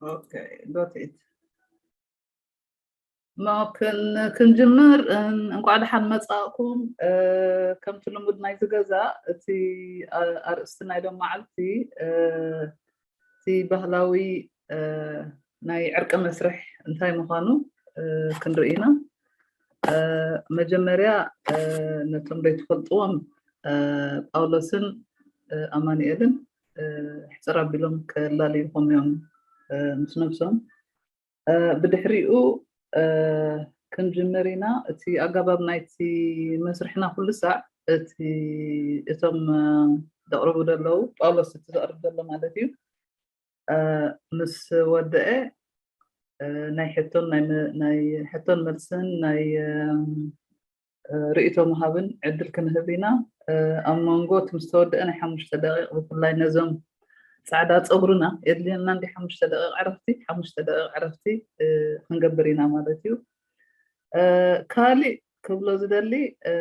Okay, got it. ማ ክን ክንጅምር፣ እን- እንኳዕ ደሓን መጻእኩም። እ፣ ከምቲ ልሙድ ናይዚ ገዛ፣ እቲ ኣ- ኣርእስቲ ናይ ሎም መዓልቲ፣ እ፣ እቲ ባህላዊ፣ እ፣ ናይ ዕርቂ መስርሕ እንታይ ምዃኑ፣ እ፣ ክንርኢ ኢና። እ፣ መጀመርያ፣ እ፣ ነቶም ዘይትፈልጥዎም፣ እ፣ ጳውሎስን፣ እ፣ ኣማኑኤልን፣ እ፣ ሕጽር ኣቢሎም ከላልዩኹም እዮም፣ እ፣ ምስ ነብሶም። እ፣ ብድሕሪኡ፣ እ፣ ክንጅምር ኢና። እቲ ኣገባብ ናይቲ መስርሕና ኩሉ ሳዕ እቲ፣ እቶም፣ እ፣ ዘቕርቡ ዘለዉ፣ ጳውሎስ እቲ ዘቕርብ ዘሎ ማለት እዩ፣ እ፣ ምስ ወደአ፣ እ፣ ናይ ሕቶን ናይ መ- ናይ ሕቶን መልስን ናይ፣ እ፣ እ፣ ርእይቶ ምሃብን ዕድል ክንህብ ኢና። እ፣ ኣብ መንጎ እቲ ምስ ተወደአ ናይ ሓሙሽተ ደቂቕ፣ ብፍላይ ነዞም ጻዕዳ ጸጉርና የድልየና እንዲ ሓሙሽተ ደቂቕ ዕረፍቲ፣ ሓሙሽተ ደቂቕ ዕረፍቲ፣ እ፣ ክንገብር ኢና ማለት እዩ። እ፣ ካሊእ ክብሎ ዝደሊ፣ እ፣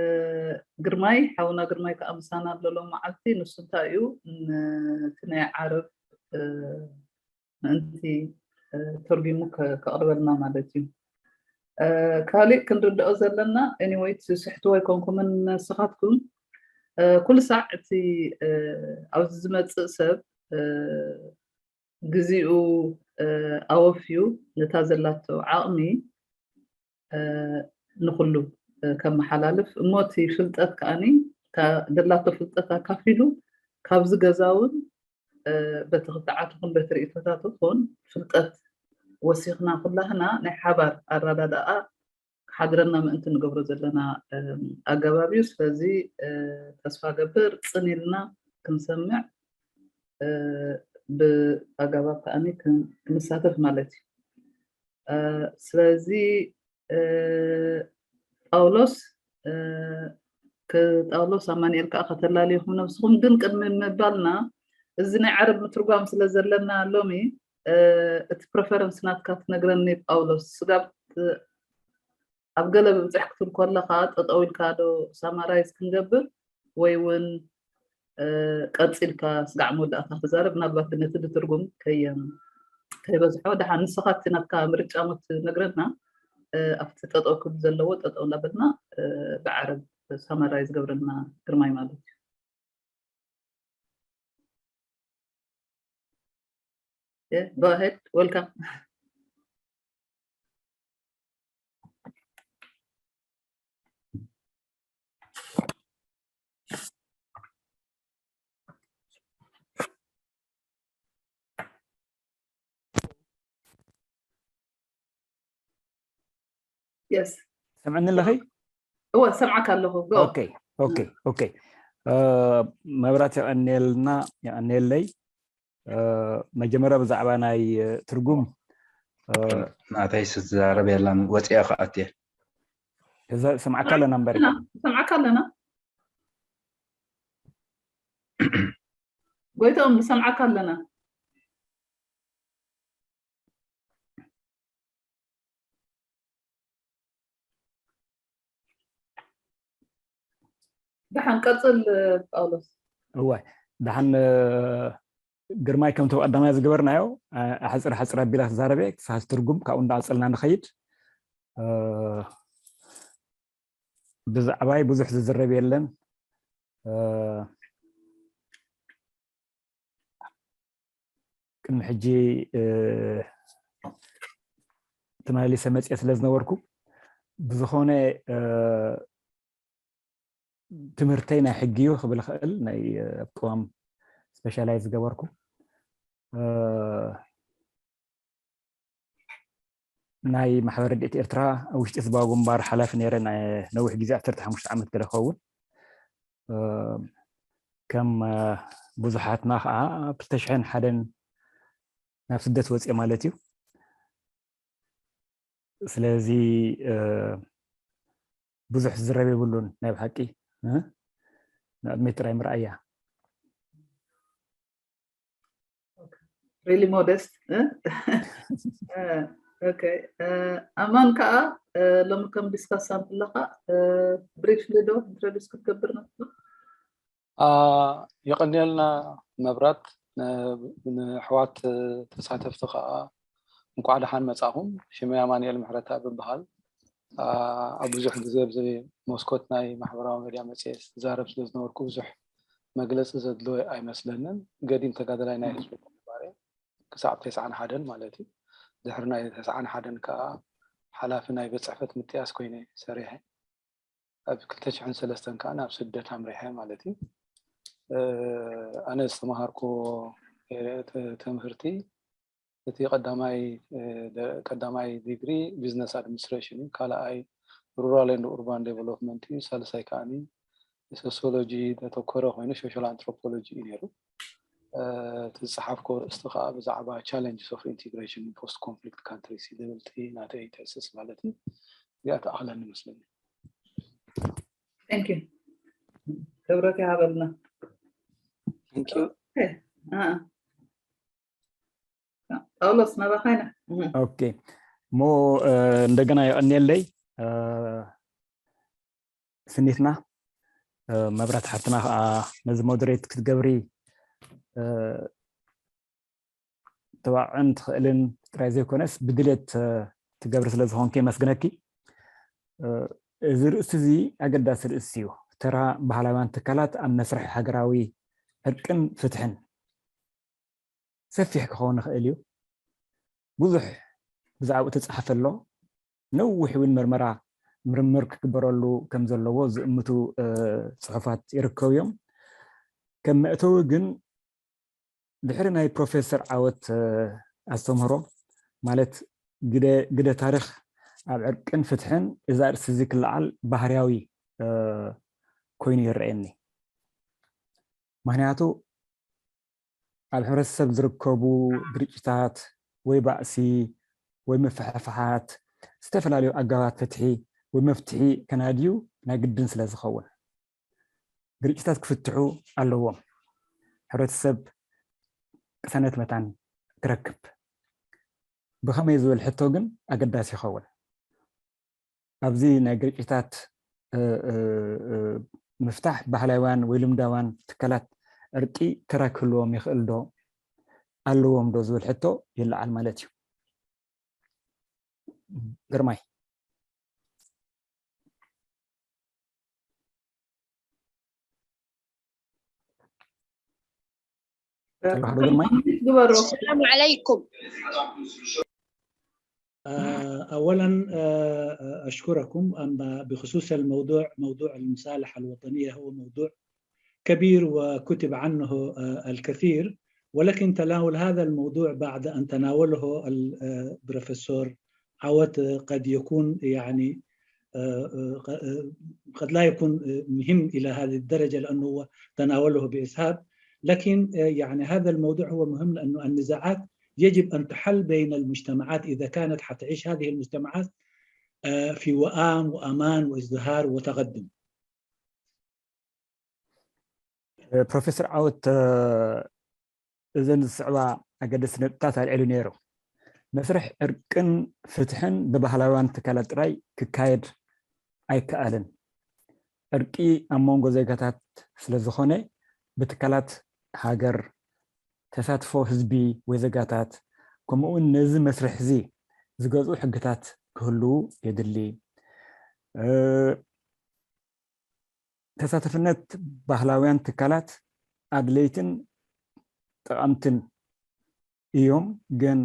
ግርማይ፣ ሓውና ግርማይ ከኣ ምሳና ኣሎ ሎም መዓልቲ። ንሱ እንታይ እዩ፣ ን- እቲ ናይ ዓረብ፣ እ፣ ምእንቲ፣ እ፣ ተርጒሙ ከ- ከቕርበልና ማለት እዩ። እ፣ ካሊእ ክንርድኦ ዘለና፣ anyway፣ ትስሕትዎ ኣይኮንኩምን ንስኻትኩም። እ፣ ኩሉ ሳዕ እቲ፣ እ፣ ኣብዚ ዝመጽእ ሰብ፣ እ፣ ግዜኡ፣ እ፣ ኣወፍዩ ነታ ዘላቶ ዓቕሚ፣ እ፣ ንኹሉ፣ እ፣ ከመሓላልፍ እሞ እቲ ፍልጠት ከኣኒ፣ እታ ዘላቶ ፍልጠት ኣካፊሉ ካብዚ ገዛ እውን፣ እ፣ በቲ ክትዓት ይኹን በቲ ርእይቶታት ይኹን ፍልጠት ወሲኽና ኩላህና ናይ ሓባር ኣረዳድኣ ክሓድረና ምእንቲ ንገብሮ ዘለና፣ እ፣ ኣገባብ እዩ። ስለዚ፣ እ፣ ተስፋ ገብር ጽን ኢልና ክንሰምዕ፣ እ፣ ብኣገባብ ከኣኒ ክን- ክንሳተፍ ማለት እዩ። እ፣ ስለዚ፣ እ፣ ጳውሎስ፣ እ፣ ከ- ጳውሎስ ኣማኑኤል ከኣ ከተላልዩኹም ነብስኹም። ግን ቅድሚ ምባልና፣ እዚ ናይ ዓረብ ምትርጓም ስለ ዘለና ሎሚ፣ እ፣ እቲ ፕሪፈረንስ ናትካ ትነግረኒ ጳውሎስ። ስጋብ ት- ኣብ ገለ ብብጽሕ ክትብል ከለኻ ጠጠው ኢልካ ዶ ሳማራይዝ ክንገብር ወይ እውን፣ እ፣ ቀጺልካ ስጋዕ መወዳእታ ክትዛረብ፣ ምናልባት ግን ነቲ ድትርጉም ከየም- ከይበዝሖ፣ ደሓን ንስኻ እቲ ናትካ ምርጫ ሞ ትነግረና፣ እ፣ ኣብቲ ጠጠው ክብል ዘለዎ ጠጠው እናበልና፣ እ፣ ብዓረብ ሳማራይዝ ገብረልና ግርማይ ማለት እዩ። Yeah, go ahead. Welcome. Yes. ሰምዕኒ ኣለኺ? እወ፣ ሰምዓካ ኣለኹ። Go. ኦኬ፣ ኦኬ፣ ኦኬ። እ፣ መብራት የቐንየልና፣ የቐንየለይ። እ፣ መጀመርያ ብዛዕባ ናይ፣ እ፣ ትርጉም፣ እ፣ ናተይ ስትዛረብ የላን፣ ወፂአ ክኣትየ። እዛ ሰምዓካ ኣለና እምበር። ሰምዓካ ኣለና። ጎይታኦም፣ ንሰምዓካ ኣለና። ደሓን ቀጽል ጳውሎስ። እዋይ፣ ደሓን፣ እ፣ ግርማይ፣ ከምቲ ቀዳማይ ዝገበርናዮ፣ እ፣ ኣሕጽር ኣሕጽር ኣቢላ ትዛረበ፣ ክሳብ ትርጉም ካብኡ እንዳቐጸልና ንኸይድ። እ፣ ብዛዕባይ ብዙሕ ዝዝረብ የለን። እ፣ ቅድሚ ሕጂ፣ እ፣ ተመላሊሰ መፅየ ስለ ዝነበርኩ፣ ብዝኾነ፣ እ፣ ትምህርተይ ናይ ሕጊ እዩ ክብል ይኽእል፣ ናይ፣ እ፣ ኣብ ቅዋም ስፔሻላይዝ ዝገበርኩ። እ፣ ናይ ማሕበር ረድኤት ኤርትራ ኣብ ውሽጢ ህዝባዊ ግንባር ሓላፊ ነይረ፣ ናይ ነዊሕ ግዜ፣ ዓሰርተ ሓሙሽተ ዓመት ገለ ክኸውን። እ፣ ከም፣ እ፣ ብዙሓትና ከዓ ኣብ ክልተ ሽሕን ሓደን ናብ ስደት ወፅየ ማለት እዩ። ስለዚ፣ እ፣ ብዙሕ ዝዝረብ የብሉን ናይ ብሓቂ፣ እ፣ ንቕድሚት ጥራይ ምርኣያ። Really modest, እ? እ፣ ኦኬ። እ፣ ኣማን ከኣ፣ እ፣ ሎሚ ከም ዲስካሳንት ኣለኻ፣ እ፣ ብሪፍሊ ዶ ኢንትሮዲስ ክትገብር ነብስኻ? አ፣ የቐንየልና መብራት፣ ን-፣ ንኣሕዋት ተሳተፍቲ ከኣ እንኳዕ ደሓን መጻኹም። ሽመይ ኣማኑኤል ምሕረተኣብ እበሃል። ኣብ ብዙሕ ግዜ ኣብዚ መስኮት ናይ ማሕበራዊ ሚድያ መጽየ ዝዛረብ ስለ ዝነበርኩ ብዙሕ መግለጺ ዘድልዮ ኣይመስለንን። ገዲም ተጋደላይ ናይ ህዝቢ ግንባር እየ፣ ክሳብ ተስዓን ሓደን ማለት እዩ። ድሕሪ ናይ ተስዓን ሓደን ከዓ ሓላፊ ናይ ቤት ጽሕፈት ምጥያስ ኮይነ ሰሪሐ። ኣብ ክልተ ሽሕን ሰለስተን ከዓ ናብ ስደት ኣምሪሐ ማለት እዩ። ኣነ ዝተምሃርኩዎ ትምህርቲ እቲ ቀዳማይ ቀዳማይ ዲግሪ ቢዝነስ ኣድሚኒስትሬሽን እዩ። ካልኣይ ሩራል ኤንድ ኡርባን ዴቨሎፕመንት እዩ። ሳልሳይ ከዓኒ ሶሲዮሎጂ ዘተኮረ ኮይኑ ሶሻል ኣንትሮፖሎጂ እዩ ነይሩ። እቲ ዝፀሓፍኮ ርእስቲ ከዓ ብዛዕባ ቻለንጅስ ኦፍ ኢንቴግሬሽን ፖስት ኮንፍሊክት ካንትሪስ ዝብል እቲ ናተይ ተስስ ማለት እዩ። እዚኣ ተኣኽለኒ መስለኒ። Thank you። ክብረት ይሃበልና። Thank you። ጳውሎስ ናባኻ ኢና። ኦኬ፣ እሞ እንደገና የቐንየለይ ስኒትና። መብራት ሓፍትና ከዓ ነዚ ሞደሬት ክትገብሪ ተባዕን ትኽእልን ጥራይ ዘይኮነስ ብድሌት ትገብሪ ስለ ዝኾንኪ የመስግነኪ። እዚ ርእሲ እዚ ኣገዳሲ ርእሲ እዩ። ተራ ባህላውያን ትካላት ኣብ መስርሕ ሃገራዊ ዕርቅን ፍትሕን ሰፊሕ ክኸውን ይኽእል እዩ። ብዙሕ ብዛዕባኡ ተፃሓፈ ኣሎ። ነዊሕ እውን መርመራ ምርምር ክግበረሉ ከም ዘለዎ ዝእምቱ ፅሑፋት ይርከቡ እዮም። ከም መእተዊ ግን ድሕሪ ናይ ፕሮፌሰር ዓወት ኣስተምህሮ ማለት ግደ ታሪኽ ኣብ ዕርቅን ፍትሕን እዚ ኣርእስቲ እዚ ክለዓል ባህርያዊ ኮይኑ ይረኣየኒ። ምክንያቱ ኣብ ሕብረተሰብ ዝርከቡ ግርጭታት ወይ ባእሲ ወይ ምፍሕፋሓት ዝተፈላለዩ ኣገባባት ፍትሒ ወይ መፍትሒ ከናድዩ ናይ ግድን ስለ ዝኸውን ግርጭታት ክፍትሑ ኣለዎም። ሕብረተሰብ ቅሳነት መታን ክረክብ ብኸመይ ዝብል ሕቶ ግን ኣገዳሲ ይኸውን። ኣብዚ ናይ ግርጭታት ምፍታሕ ባህላውያን ወይ ልምዳውያን ትካላት ዕርቂ ተራ ክህልዎም ይኽእል ዶ ኣለዎም ዶ ዝብል ሕቶ ይለዓል ማለት እዩ። ግርማይ። ግበሩ። السلام عليكم. أولا أشكركم. أما بخصوص الموضوع، موضوع المصالحة الوطنية هو موضوع كبير وكتب عنه الكثير، ولكن تناول هذا الموضوع بعد أن تناوله البروفيسور عوت قد يكون يعني قد لا يكون مهم إلى هذه الدرجة لأنه هو تناوله بإسهاب، لكن يعني هذا الموضوع هو مهم لأنه النزاعات يجب أن تحل بين المجتمعات إذا كانت حتعيش هذه المجتمعات في وئام وأمان وازدهار وتقدم. ፕሮፌሰር ዓወት እዘን ዝስዕባ ኣገደስቲ ነጥብታት ኣልዒሉ ነይሩ። መስርሕ ዕርቅን ፍትሕን ብባህላውያን ትካላት ጥራይ ክካየድ ኣይከኣልን። ዕርቂ ኣብ መንጎ ዜጋታት ስለ ዝኾነ ብትካላት ሃገር፣ ተሳትፎ ህዝቢ ወይ ዜጋታት፣ ከምኡ እውን ነዚ መስርሕ እዚ ዝገዝኡ ሕግታት ክህልዉ የድሊ። ተሳተፍነት ባህላውያን ትካላት ኣድለይትን ጠቐምትን እዮም፣ ግን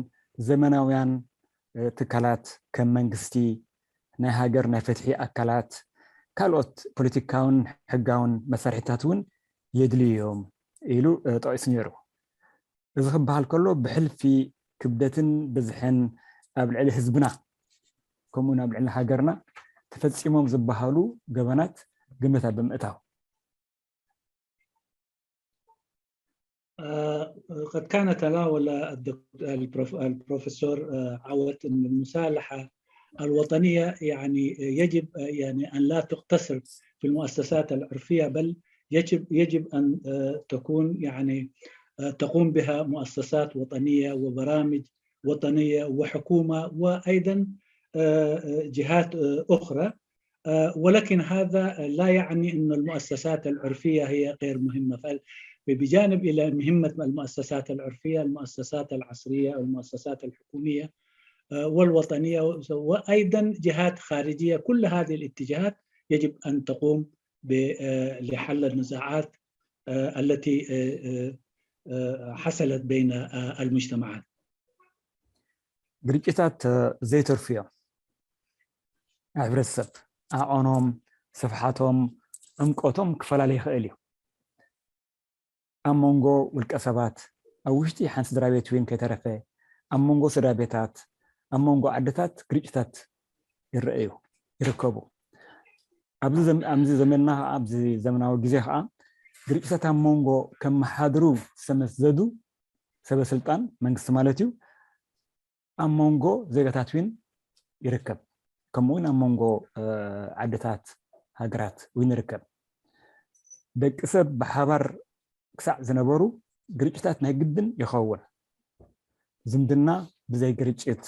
ዘመናውያን ትካላት ከም መንግስቲ፣ ናይ ሃገር ናይ ፍትሒ ኣካላት፣ ካልኦት ፖለቲካውን ሕጋውን መሳርሒታት እውን የድልዩ እዮም ኢሉ ጠቒሱ ነይሩ። እዚ ክበሃል ከሎ ብሕልፊ ክብደትን ብዝሕን ኣብ ልዕሊ ህዝብና ከምኡ እውን ኣብ ልዕሊ ሃገርና ተፈፂሞም ዝበሃሉ ገበናት ግምት ኣብ ብምእታው قد كان تناول البروفيسور عوت أن المصالحة الوطنية يعني يجب يعني أن لا تقتصر في المؤسسات العرفية، بل يجب يجب أن تكون يعني تقوم بها مؤسسات وطنية وبرامج وطنية وحكومة وأيضا جهات أخرى. ولكن هذا لا يعني أن المؤسسات العرفية هي غير مهمة، فبجانب إلى مهمة المؤسسات العرفية، المؤسسات العصرية، المؤسسات الحكومية والوطنية، وأيضا جهات خارجية. كل هذه الاتجاهات يجب أن تقوم لحل النزاعات التي حصلت بين المجتمعات. ግርጭታት ዘይተርፉ እዮም። ኣብ ሕብረተሰብ ዓቐኖም፣ ስፍሓቶም፣ ዕምቆቶም ክፈላለ ይኽእል እዩ። ኣብ መንጎ ውልቀ ሰባት፣ ኣብ ውሽጢ ሓንቲ ስድራ ቤት እውን ከይተረፈ፣ ኣብ መንጎ ስድራ ቤታት፣ ኣብ መንጎ ዓድታት ግርጭታት ይረኣዩ፣ ይርከቡ። ኣብዚ ዘመንና፣ ኣብዚ ዘመናዊ ግዜ ከዓ ግርጭታት ኣብ መንጎ ከመሓድሩ ዝተመዘዙ ሰበ ስልጣን መንግስቲ ማለት እዩ፣ ኣብ መንጎ ዜጋታት እውን ይርከብ። ከምኡ እውን ኣብ መንጎ ዓድታት፣ ሃገራት እውን ይርከብ። ደቂ ሰብ ብሓባር ክሳዕ ዝነበሩ ግርጭታት ናይ ግድን ይኸውን። ዝምድና ብዘይ ግርጭት፣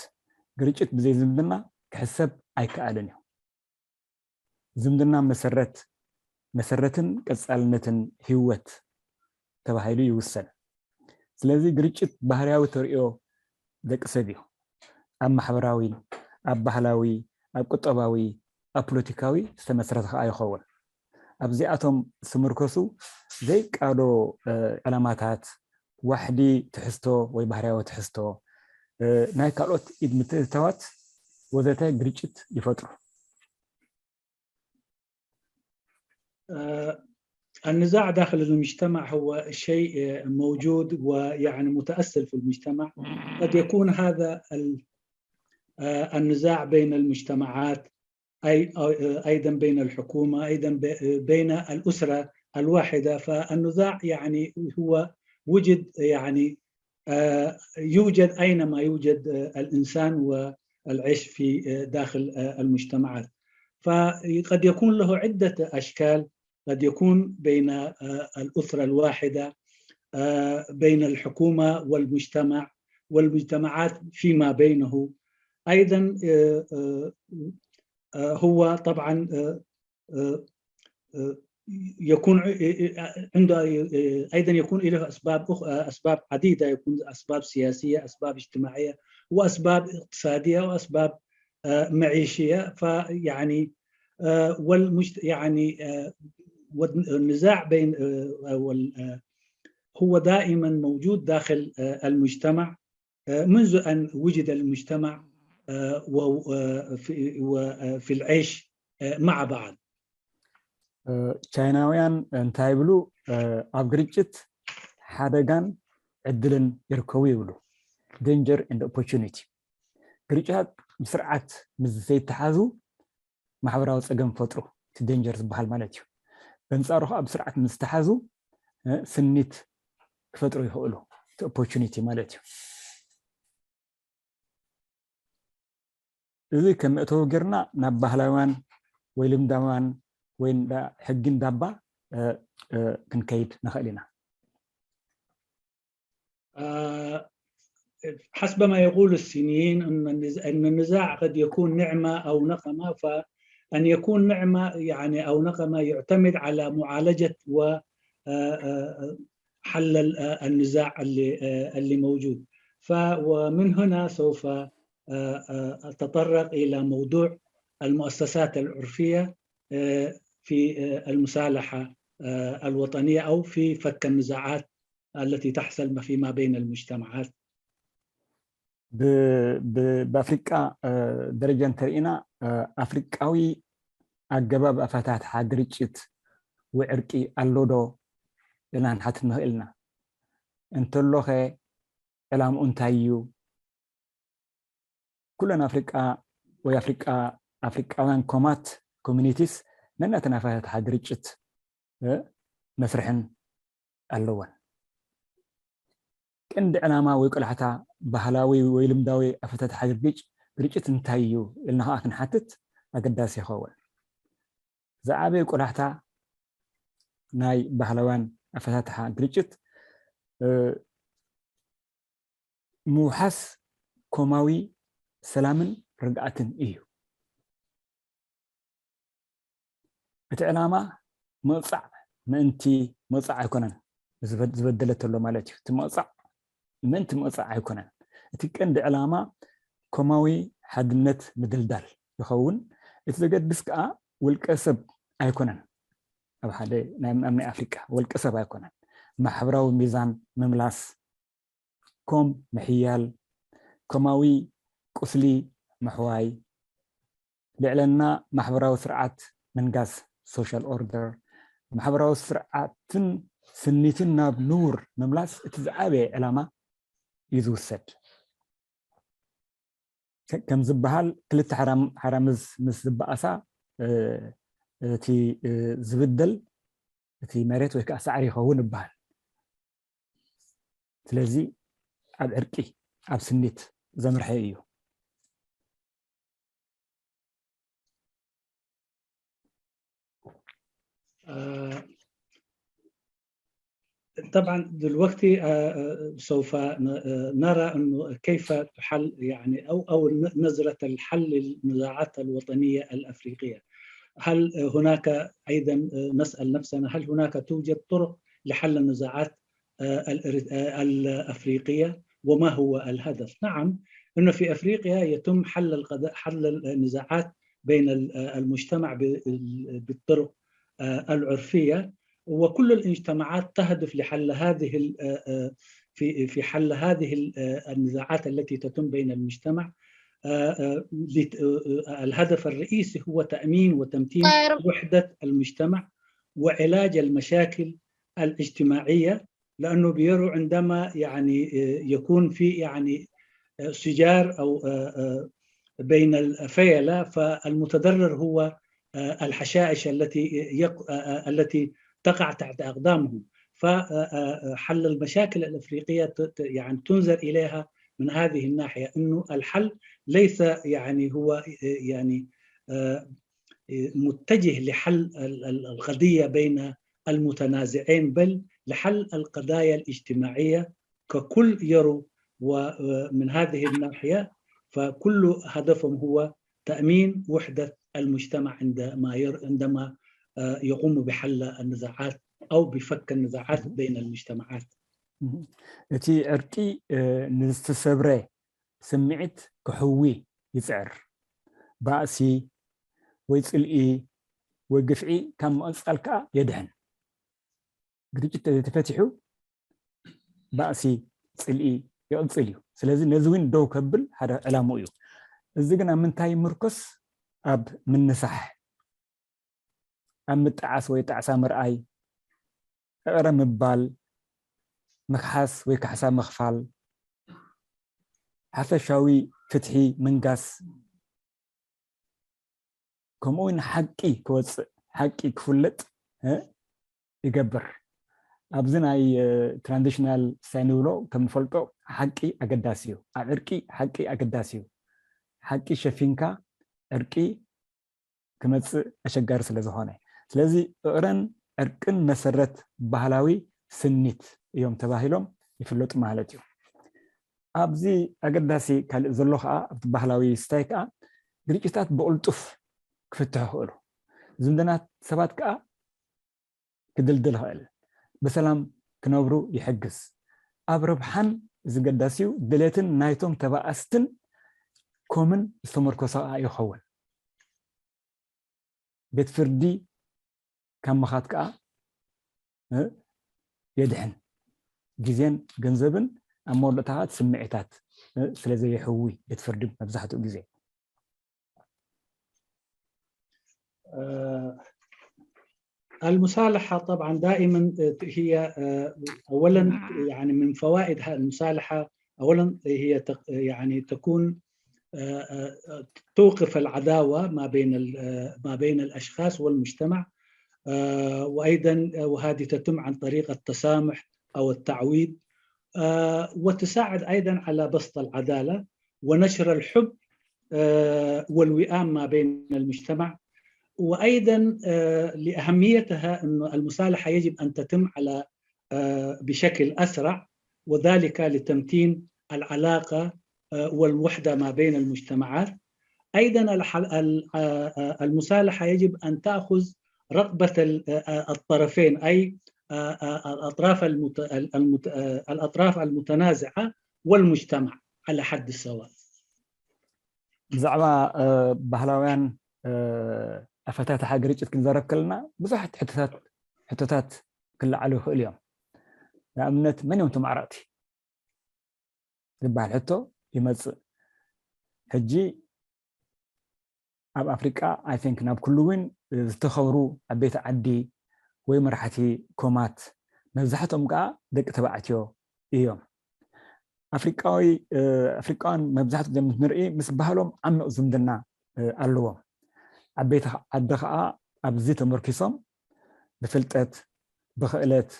ግርጭት ብዘይ ዝምድና ክሕሰብ ኣይከኣልን እዩ። ዝምድና መሰረት፣ መሰረትን ቀጻልነትን ህይወት ተባሂሉ ይውሰን። ስለዚ ግርጭት ባህርያዊ ተርእዮ ደቂ ሰብ እዩ። ኣብ ማሕበራዊ፣ ኣብ ባህላዊ፣ ኣብ ቁጠባዊ፣ ኣብ ፖለቲካዊ ዝተመስረተ ከዓ ይኸውን። ኣብዚኣቶም ዝምርከሱ ዘይቃዶ ዕላማታት፣ ዋሕዲ ትሕዝቶ ወይ ባህርያዊ ትሕዝቶ፣ ናይ ካልኦት ኢድ ምትእትታዋት ወዘተ ግርጭት ይፈጥሩ። النزاع داخل المجتمع هو شيء موجود ويعني متأصل في المجتمع. قد يكون هذا النزاع بين المجتمعات، أيضا بين الحكومة، أيضا بين الأسرة الواحدة. فالنزاع يعني هو وجد، يعني يوجد أينما يوجد الإنسان والعيش في داخل المجتمعات. فقد يكون له عدة أشكال، قد يكون بين الأسرة الواحدة، بين الحكومة والمجتمع، والمجتمعات فيما بينه. أيضا هو طبعا يكون عنده، أيضا يكون له أسباب أخ-، أسباب عديدة، يكون أسباب سياسية، أسباب اجتماعية، وأسباب اقتصادية، وأسباب معيشية. فيعني والمجت-، يعني والنزاع بين، هو دائما موجود داخل المجتمع منذ أن وجد المجتمع وفي العيش مع بعض. ቻይናውያን እንታይ ይብሉ? ኣብ ግርጭት ሓደጋን ዕድልን ይርከቡ ይብሉ። Danger and opportunity። ግርጭታት ብስርዓት ምስ ዘይተሓዙ ማሕበራዊ ፀገም ፈጥሩ፣ እቲ danger ዝበሃል ማለት እዩ። በንፃሩ ከዓ ብስርዓት ምስ ተሓዙ ስኒት ክፈጥሩ ይኽእሉ፣ እቲ opportunity ማለት እዩ። እዚ ከም መእተዊ ጌርና ናብ ባህላውያን ወይ ልምዳውያን ወይ ሕጊ እንዳባ ክንከይድ ንኽእል ኢና። حسب ما يقول الصينيين أن النزاع قد يكون نعمة أو نقمة. فأن يكون نعمة يعني أو نقمة يعتمد على معالجة و حل النزاع اللي اللي موجود. فمن هنا سوف أتطرق إلى موضوع المؤسسات العرفية في المصالحة الوطنية أو في فك النزاعات التي تحصل فيما بين المجتمعات. ብኣፍሪቃ ደረጃ እንተርኢና ኣፍሪቃዊ ኣገባብ ኣፈታትሓ ግርጭት ወይ ዕርቂ ኣሎ ዶ ኢልና ክንሓትት ንኽእል ኢና። እንተሎኸ ዕላምኡ እንታይ እዩ? ኩለን ኣፍሪቃ ወይ ኣፍሪቃ ኣፍሪቃውያን ኮማት communities ነናተን ኣፈታትሓ ግርጭት መስርሕን ኣለወን። ቀንዲ ዕላማ ወይ ቆላሕታ ባህላዊ ወይ ልምዳዊ ኣፈታትሓ ግርጭት እንታይ እዩ ኢልና ከዓ ክንሓትት ኣገዳሲ ይኸውን። ዝዓበየ ቆላሕታ ናይ ባህላውያን ኣፈታትሓ ግርጭት ምውሓስ ኮማዊ ሰላምን ርግኣትን እዩ። እቲ ዕላማ ምቕፃዕ ምእንቲ ምቕፃዕ ኣይኮነን። ዝበደለ ተሎ ማለት እዩ። እቲ ምቕፃዕ ምእንቲ ምቕፃዕ ኣይኮነን። እቲ ቀንዲ ዕላማ ኮማዊ ሓድነት ምድልዳል ይኸውን። እቲ ዘገድስ ከዓ ውልቀ ሰብ ኣይኮነን። ኣብ ሓደ ናይ ኣብ ናይ ኣፍሪቃ ውልቀ ሰብ ኣይኮነን። ማሕበራዊ ሚዛን ምምላስ፣ ኮም ምሕያል፣ ኮማዊ ቁስሊ ምሕዋይ፣ ልዕለና ማሕበራዊ ስርዓት ምንጋስ፣ social order፣ ማሕበራዊ ስርዓትን ስኒትን ናብ ንቡር ምምላስ እቲ ዝዓበየ ዕላማ እዩ ዝውሰድ። ከም ዝበሃል ክልተ ሓራምዝ ምስ ዝበኣሳ እቲ ዝብደል እቲ መሬት ወይ ከዓ ሳዕሪ ይኸውን ይበሃል። ስለዚ ኣብ ዕርቂ ኣብ ስኒት ዘምርሐ እዩ። طبعا دلوقتي سوف نرى انه كيف تحل يعني او او نظره الحل للنزاعات الوطنيه الافريقيه. هل هناك ايضا نسال نفسنا هل هناك توجد طرق لحل النزاعات الافريقيه وما هو الهدف؟ نعم، انه في افريقيا يتم حل حل النزاعات بين المجتمع بالطرق العرفيه، وكل المجتمعات تهدف لحل هذه في في حل هذه النزاعات التي تتم بين المجتمع. الهدف الرئيسي هو تامين وتمتين وحده المجتمع وعلاج المشاكل الاجتماعيه، لانه بيروا عندما يعني يكون في يعني سجار او بين الفيله، فالمتضرر هو الحشائش التي التي تقع تحت اقدامهم. فحل المشاكل الافريقيه يعني تنظر اليها من هذه الناحيه، انه الحل ليس يعني هو يعني متجه لحل القضيه بين المتنازعين، بل لحل القضايا الاجتماعيه ككل يرو. ومن هذه الناحيه فكل هدفهم هو تامين وحده المجتمع عندما عندما يقوم بحل النزاعات او بفك النزاعات بين المجتمعات. እቲ ዕርቂ ንዝተሰብረ ስምዒት ክሕዊ ይፅዕር። ባእሲ ወይ ፅልኢ ወይ ግፍዒ ካብ ምቕፃል ከዓ የድሕን። ግርጭት ተፈቲሑ ባእሲ፣ ፅልኢ ይቕፅል እዩ። ስለዚ ነዚ እውን ደው ከብል ሓደ ዕላምኡ እዩ። እዚ ግን ኣብ ምንታይ ይምርኮስ? ኣብ ምንሳሕ፣ ኣብ ምጥዓስ ወይ ጣዕሳ ምርኣይ፣ ዕቕረ ምባል፣ ምክሓስ ወይ ካሕሳ ምኽፋል፣ ሓፈሻዊ ፍትሒ ምንጋስ፣ ከምኡ እውን ሓቂ ክወፅእ፣ ሓቂ ክፍለጥ ይገብር። ኣብዚ ናይ ትራንዚሽናል ስታይ ንብሎ ከም ንፈልጦ ሓቂ ኣገዳሲ እዩ። ኣብ ዕርቂ ሓቂ ኣገዳሲ እዩ። ሓቂ ሸፊንካ ዕርቂ ክመፅእ ኣሸጋሪ ስለ ዝኾነ፣ ስለዚ እቕረን ዕርቅን መሰረት ባህላዊ ስኒት እዮም ተባሂሎም ይፍለጡ ማለት እዩ። ኣብዚ ኣገዳሲ ካልእ ዘሎ ከዓ ኣብቲ ባህላዊ ስታይ ከዓ ግርጭታት ብቕልጡፍ ክፍትሑ ይኽእሉ። ዝምድናት ሰባት ከዓ ክድልድል ይኽእል፣ ብሰላም ክነብሩ ይሕግዝ። ኣብ ረብሓን ዝገዳሲዩ ድሌትን ናይቶም ተባኣስትን ኮምን ዝተመርኮሰ ከዓ ይኸውን። ቤት ፍርዲ ካብ ምኻድ ከዓ የድሕን። ግዜን ገንዘብን ኣብ መወዳእታ ከዓ ስምዒታት ስለ ዘየሕዊ ቤት ፍርዲ መብዛሕትኡ ግዜ المصالحة طبعا دائما هي أولا يعني من فوائد المصالحة أولا هي يعني تكون توقف العداوة ما بين ما بين الأشخاص والمجتمع وأيضا وهذه تتم عن طريق التسامح أو التعويض وتساعد أيضا على بسط العدالة ونشر الحب والوئام ما بين المجتمع وأيضا لأهميتها أن المصالحة يجب أن تتم على بشكل أسرع وذلك لتمتين العلاقة والوحدة ما بين المجتمعات. أيضا المصالحة يجب أن تأخذ رغبة الطرفين أي الأطراف الأطراف المتنازعة والمجتمع على حد سواء. ብዛዕባ ባህላውያን ኣፈታትሓ ግርጭት ክንዛረብ ከለና ብዙሓት ሕቶታት ክለዓሉ ይኽእሉ እዮም። ንኣብነት፣ መን እዮም እቶም ኣዕረቕቲ ዝበሃል ሕቶ ይመፅእ። ሕጂ ኣብ ኣፍሪቃ፣ I think፣ ናብ ኩሉ እውን ዝተኸብሩ ዓበይቲ ዓዲ ወይ መራሕቲ ኮማት፣ መብዛሕትኦም ከዓ ደቂ ተባዕትዮ እዮም። ኣፍሪቃዊ ኣፍሪቃውያን መብዛሕትኡ ግዜ ምስ ንርኢ፣ ምስ ባህሎም ዓሚቕ ዝምድና ኣለዎም። ዓበይቲ ዓዲ ከዓ ኣብዚ ተመርኪሶም ብፍልጠት፣ ብኽእለት፣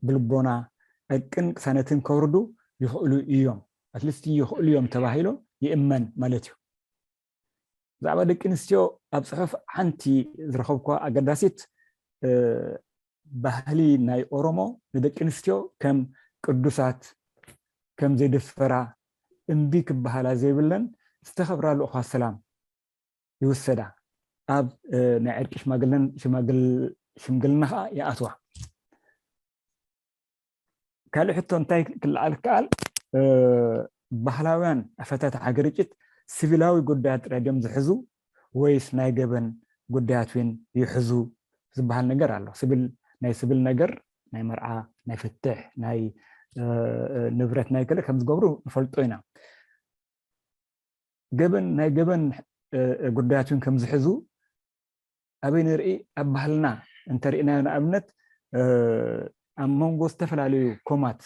ብልቦና፣ ዕርቅን ቅሳነትን ከውርዱ ይኽእሉ እዮም። ኣትሊስት ይኽእሉ እዮም ተባሂሎም ይእመን ማለት እዩ። ብዛዕባ ደቂ ኣንስትዮ ኣብ ፅሑፍ ሓንቲ ዝረኸብኳ ኣገዳሲት፣ ባህሊ ናይ ኦሮሞ ንደቂ ኣንስትዮ ከም ቅዱሳት፣ ከም ዘይድፈራ፣ እምቢ ክበሃላ ዘይብለን ዝተኸብራ ልኡኻት ሰላም ይውሰዳ። ኣብ ናይ ዕርቂ ሽማግለን ሽምግልና ከዓ ይኣትዋ። ካልእ ሕቶ እንታይ ክለዓል ይከኣል? ባህላውያን ኣፈታትሓ ግርጭት ሲቪላዊ ጉዳያት ጥራይ ድዮም ዝሕዙ ወይስ ናይ ገበን ጉዳያት እውን ይሕዙ ዝበሃል ነገር ኣሎ። ስብል ናይ ስብል ነገር፣ ናይ መርዓ፣ ናይ ፍትሕ፣ ናይ ንብረት፣ ናይ ገለ ከም ዝገብሩ ንፈልጦ ኢና። ገበን ናይ ገበን ጉዳያት እውን ከም ዝሕዙ ኣበይ ንርኢ? ኣብ ባህልና እንተሪእናዮ፣ ንኣብነት ኣብ መንጎ ዝተፈላለዩ ኮማት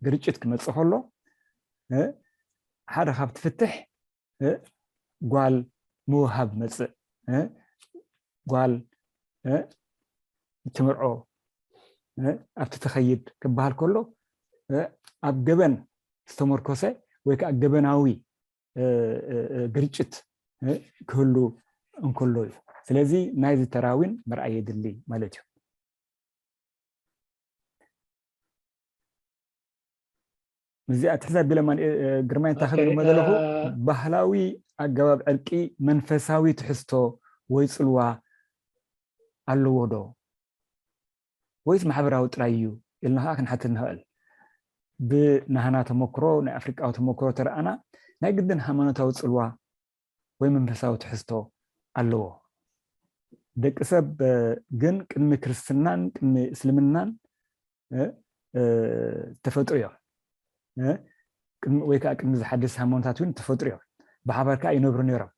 ግርጭት ክመፅእ ከሎ ሓደ ካብቲ ፍትሕ ጓል ምውሃብ መፅእ፣ ጓል ትምርዖ ኣብቲ ትኸይድ ክበሃል ከሎ ኣብ ገበን ዝተመርኮሰ ወይ ከዓ ገበናዊ ግርጭት ክህሉ እንከሎ እዩ። ስለዚ ናይዚ ተራዊን ምርኣይ የድሊ ማለት እዩ። ምስዚ ኣትሕዛ ቢለማን ግርማይ እንታይ ክብል መደለኹ፣ ባህላዊ ኣገባብ ዕርቂ መንፈሳዊ ትሕዝቶ ወይ ፅልዋ ኣለዎ ዶ ወይስ ማሕበራዊ ጥራይ እዩ ኢልና ከዓ ክንሓትት ንኽእል። ብናህና ተመክሮ፣ ናይ ኣፍሪቃዊ ተመክሮ ተረኣና፣ ናይ ግድን ሃይማኖታዊ ፅልዋ ወይ መንፈሳዊ ትሕዝቶ ኣለዎ። ደቂ ሰብ ግን ቅድሚ ክርስትናን ቅድሚ እስልምናን ተፈጥሩ እዮም። ወይ ከዓ ቅድሚ ዝሓደስ ሃይማኖታት እውን ተፈጥሩ እዮም። ብሓባር ከዓ ይነብሩ ነይሮም።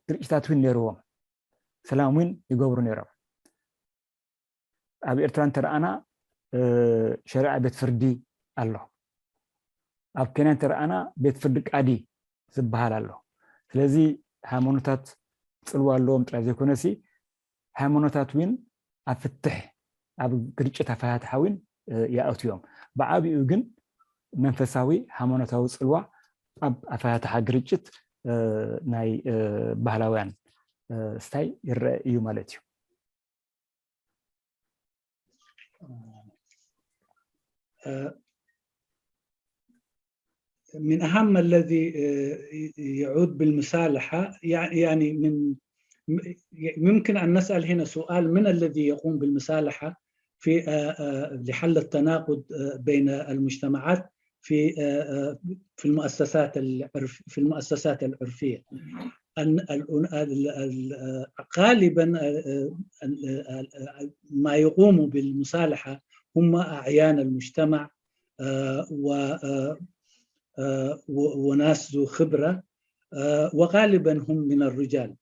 ግርጭታት እውን ነይርዎም። ሰላም እውን ይገብሩ ነይሮም። ኣብ ኤርትራ እንተረኣና ሸሪዓ ቤት ፍርዲ ኣሎ። ኣብ ኬንያ እንተረኣና ቤት ፍርዲ ቃዲ ዝበሃል ኣሎ። ስለዚ ሃይማኖታት ፅልዋ ኣለዎም ጥራይ ዘይኮነሲ፣ ሃይማኖታት እውን ኣብ ፍትሕ፣ ኣብ ግርጭት ኣፈታትሓ እውን ይኣትዩ እዮም። ብዓቢኡ ግን መንፈሳዊ ሃይማኖታዊ ፅልዋ ኣብ ኣፈታትሓ ግርጭት ናይ ባህላውያን ስታይ ይረአ እዩ ማለት እዩ። من أهم الذي يعود بالمصالحة، يعني من ممكن أن نسأل هنا سؤال: من الذي يقوم بالمصالحة في لحل التناقض بين المجتمعات في في المؤسسات العرف في المؤسسات العرفية؟ غالبا ما يقوم بالمصالحة هم أعيان المجتمع و وناس ذو خبرة، وغالبا هم من الرجال،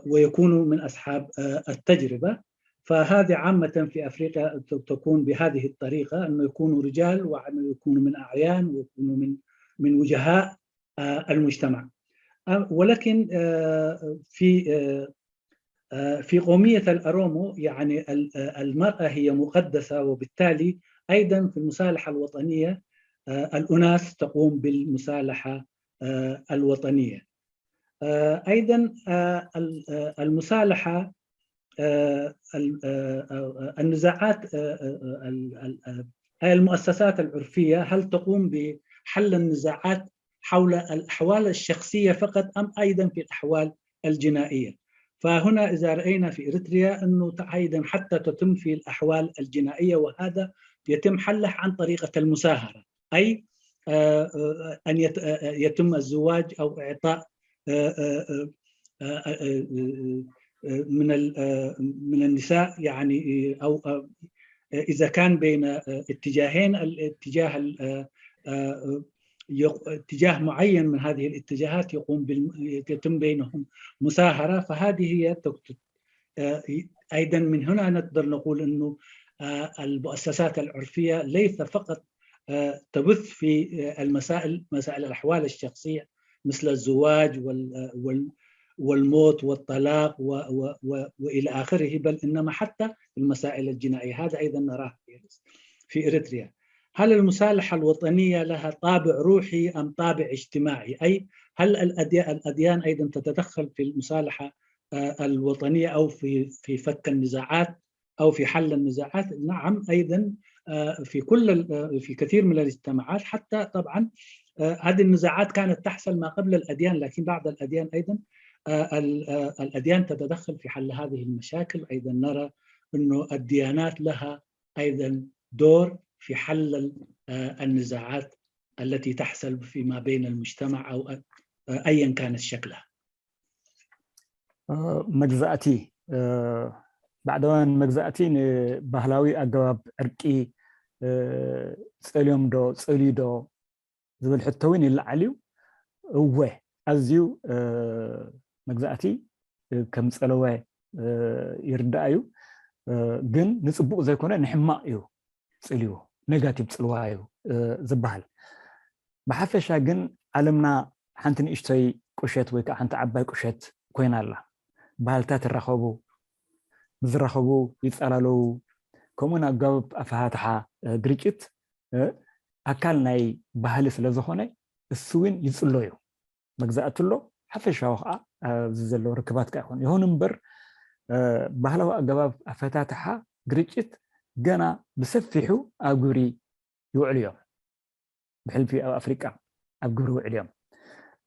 ويكونوا من أصحاب التجربة. فهذه عامة في أفريقيا تكون بهذه الطريقة، أنه يكونوا رجال وأنه يكونوا من أعيان ويكونوا من من وجهاء المجتمع. ولكن في في قومية الأرومو، يعني المرأة هي مقدسة، وبالتالي أيضا في المصالحة الوطنية الأناس تقوم بالمصالحة الوطنية. أيضا المصالحة، النزاعات، المؤسسات العرفية هل تقوم بحل النزاعات حول الأحوال الشخصية فقط أم أيضا في الأحوال الجنائية؟ فهنا إذا رأينا في إريتريا أنه أيضا حتى تتم في الأحوال الجنائية، وهذا يتم حله عن طريقة المساهرة، أي أن يتم الزواج أو إعطاء من من النساء، يعني، أو إذا كان بين اتجاهين، الاتجاه اتجاه معين من هذه الاتجاهات يقوم يتم بينهم مساهرة، فهذه هي أيضا من هنا نقدر نقول أنه المؤسسات العرفية ليس فقط تبث في المسائل، مسائل الأحوال الشخصية مثل الزواج والموت والطلاق وإلى آخره، بل إنما حتى المسائل الجنائية. هذا أيضا نراه في إريتريا. هل المصالحة الوطنية لها طابع روحي أم طابع اجتماعي؟ أي هل الأديان أيضا تتدخل في المصالحة الوطنية أو في في فك النزاعات أو في حل النزاعات؟ نعم، أيضا في كل في كثير من المجتمعات، حتى طبعا هذه النزاعات كانت تحصل ما قبل الأديان، لكن بعد الأديان أيضا الأديان تتدخل في حل هذه المشاكل. أيضا نرى أنه الديانات لها أيضا دور في حل النزاعات التي تحصل فيما بين المجتمع أو أيا كانت شكلها. መግዛእቲ ባዕዳውያን መግዛእቲ ንባህላዊ ኣገባብ ዕርቂ ጸልዮም ዶ ጸልዩ ዶ ዝብል ሕቶ እውን ይለዓል እዩ። እወ፣ ኣዝዩ መግዛእቲ ከም ጸለወ ይርዳእ እዩ። ግን ንጽቡቕ ዘይኮነ ንሕማቕ እዩ ጽልዎ፣ ኔጋቲቭ ጽልዋ እዩ ዝበሃል። ብሓፈሻ ግን ዓለምና ሓንቲ ንእሽቶይ ቁሸት ወይ ከዓ ሓንቲ ዓባይ ቁሸት ኮይና ኣላ። ባህልታት ይራኸቡ፣ ብዝራኸቡ ይጸላለዉ። ከምኡውን ኣገባብ ኣፈታትሓ ግርጭት ኣካል ናይ ባህሊ ስለ ዝኾነ እሱ እውን ይጽሎ እዩ። መግዛእቲ ኣሎ፣ ሓፈሻዊ ከዓ ኣብዚ ዘሎ ርክባት ከዓ ይኹን። ይኹን እምበር ባህላዊ ኣገባብ ኣፈታትሓ ግርጭት ገና ብሰፊሑ ኣብ ግብሪ ይውዕሉ እዮም። ብሕልፊ ኣብ ኣፍሪቃ ኣብ ግብሪ ውዕል እዮም።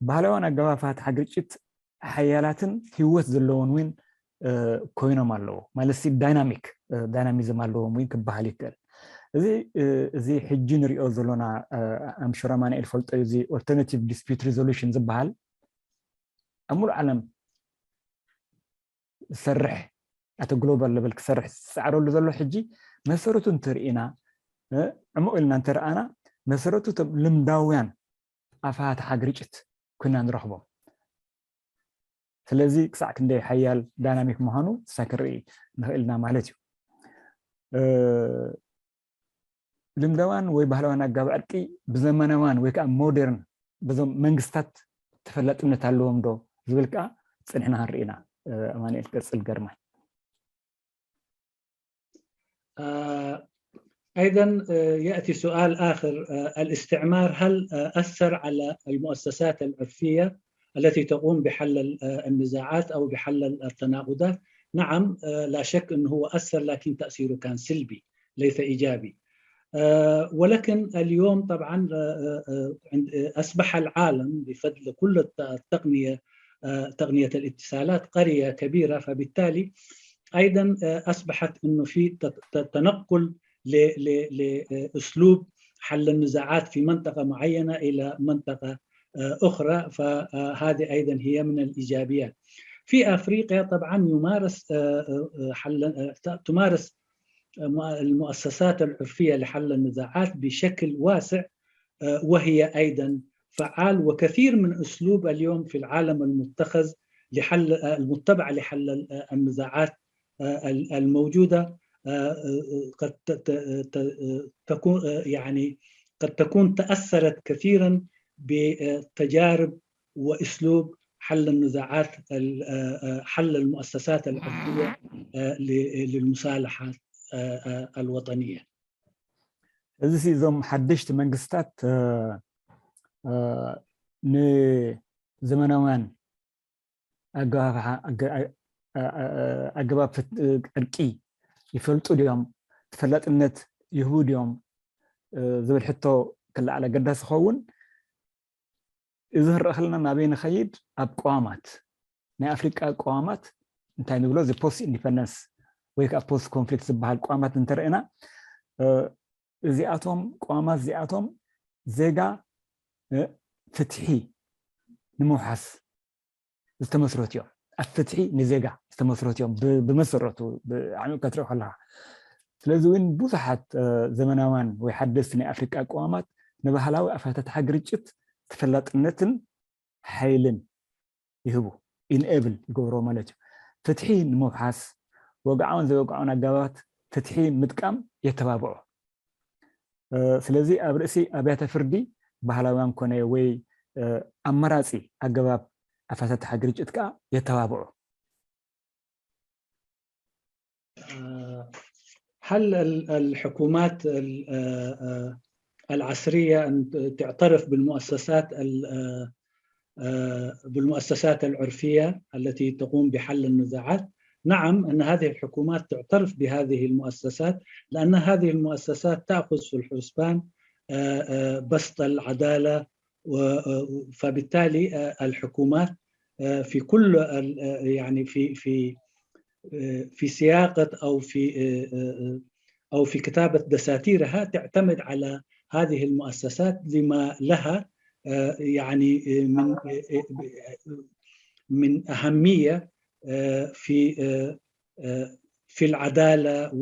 ባህላውያን ኣገባብ ኣፈታትሓ ግርጭት ሓያላትን ህይወት ዘለዎን እውን ኮይኖም ኣለዉ። ማለት ሲ ዳይናሚክ ዳይናሚዝም ኣለዎም እውን ክበሃል ይክእል። እዚ እዚ ሕጂ ንሪኦ ዘሎና ኣምሽር ኣማኑኤል ፈልጦ እዩ፣ እዚ ኦልተርናቲቭ ዲስፒዩት ሪዞሉሽን ዝበሃል ኣብ ሙሉእ ዓለም ዝሰርሕ ኣቲ ግሎባል ለቨል ክሰርሕ ዝፃዕረሉ ዘሎ ሕጂ መሰረቱ እንተርኢና ዕሙቕ ኢልና እንተረኣና መሰረቱ እቶም ልምዳውያን ኣፈታትሓ ግርጭት ኮይና ንረኽቦም። ስለዚ ክሳዕ ክንደይ ሓያል ዳይናሚክ ምዃኑ ንሳ ክንርኢ ንኽእል ኢና ማለት እዩ። ልምዳውያን ወይ ባህላውያን ኣገባብ ዕርቂ ብዘመናውያን ወይ ከዓ ሞደርን በዞም መንግስታት ተፈላጥነት ኣለዎም ዶ ዝብል ከዓ ፅንሕና ክንርኢ ኢና። ኣማኑኤል ቀፅል። ገርማይ أيضا يأتي سؤال آخر: الاستعمار هل أثر على المؤسسات العرفية التي تقوم بحل النزاعات أو بحل التناقضات؟ نعم، لا شك أنه هو أثر، لكن تأثيره كان سلبي ليس إيجابي. ولكن اليوم طبعا أصبح العالم بفضل كل التقنية، تقنية الاتصالات، قرية كبيرة، فبالتالي أيضا أصبحت أنه في تنقل لأسلوب حل النزاعات في منطقة معينة إلى منطقة أخرى، فهذه أيضا هي من الإيجابيات. في أفريقيا طبعا يمارس حل تمارس المؤسسات العرفية لحل النزاعات بشكل واسع، وهي أيضا فعال، وكثير من أسلوب اليوم في العالم المتخذ لحل المتبع لحل النزاعات الموجودة قد تكون، يعني، قد تكون تأثرت كثيرا بتجارب وأسلوب حل النزاعات، حل المؤسسات العرفية للمصالحة الوطنية. እዚ እዞም ሓደሽቲ መንግስታት ንዘመናውያን ኣገባብ ዕርቂ ይፈልጡ ድዮም፣ ተፈላጥነት ይህቡ ድዮም ዝብል ሕቶ ክለዓል ኣገዳሲ ይኸውን። እዚ ክረአ ከለና ናበይ ንኸይድ? ኣብ ቅዋማት ናይ ኣፍሪቃ ቅዋማት እንታይ ንብሎ፣ እዚ ፖስት ኢንዲፐንደንስ ወይ ከዓ ፖስት ኮንፍሊክት ዝበሃል ቅዋማት እንተረእና እዚኣቶም ቅዋማት እዚኣቶም ዜጋ ፍትሒ ንምውሓስ ዝተመስረቱ እዮም። ኣብ ፍትሒ ንዜጋ ዝተመስረቱ እዮም። ብመሰረቱ ብዓሚቕ ክትሪኦ ከለካ። ስለዚ እውን ብዙሓት ዘመናውያን ወይ ሓደስቲ ናይ ኣፍሪቃ ቅዋማት ንባህላዊ ኣፈታትሓ ግርጭት ተፈላጥነትን ሓይልን ይህቡ፣ ኢንኤብል ይገብሮ ማለት እዩ። ፍትሒ ንምውሓስ ወግዓውን ዘይወግዓውን ኣገባባት ፍትሒ ምጥቃም የተባብዑ። ስለዚ ኣብ ርእሲ ኣብያተ ፍርዲ ባህላውያን ኮነ ወይ ኣመራፂ ኣገባብ ኣፈታትሓ ግርጭት ከዓ የተባብዑ። هل الحكومات العصرية أن تعترف بالمؤسسات بالمؤسسات العرفية التي تقوم بحل النزاعات؟ نعم، أن هذه الحكومات تعترف بهذه المؤسسات، لأن هذه المؤسسات تأخذ في الحسبان بسط العدالة، فبالتالي الحكومات في كل يعني في في في سياقة أو في أو في كتابة دساتيرها تعتمد على هذه المؤسسات لما لها يعني من من أهمية في في العدالة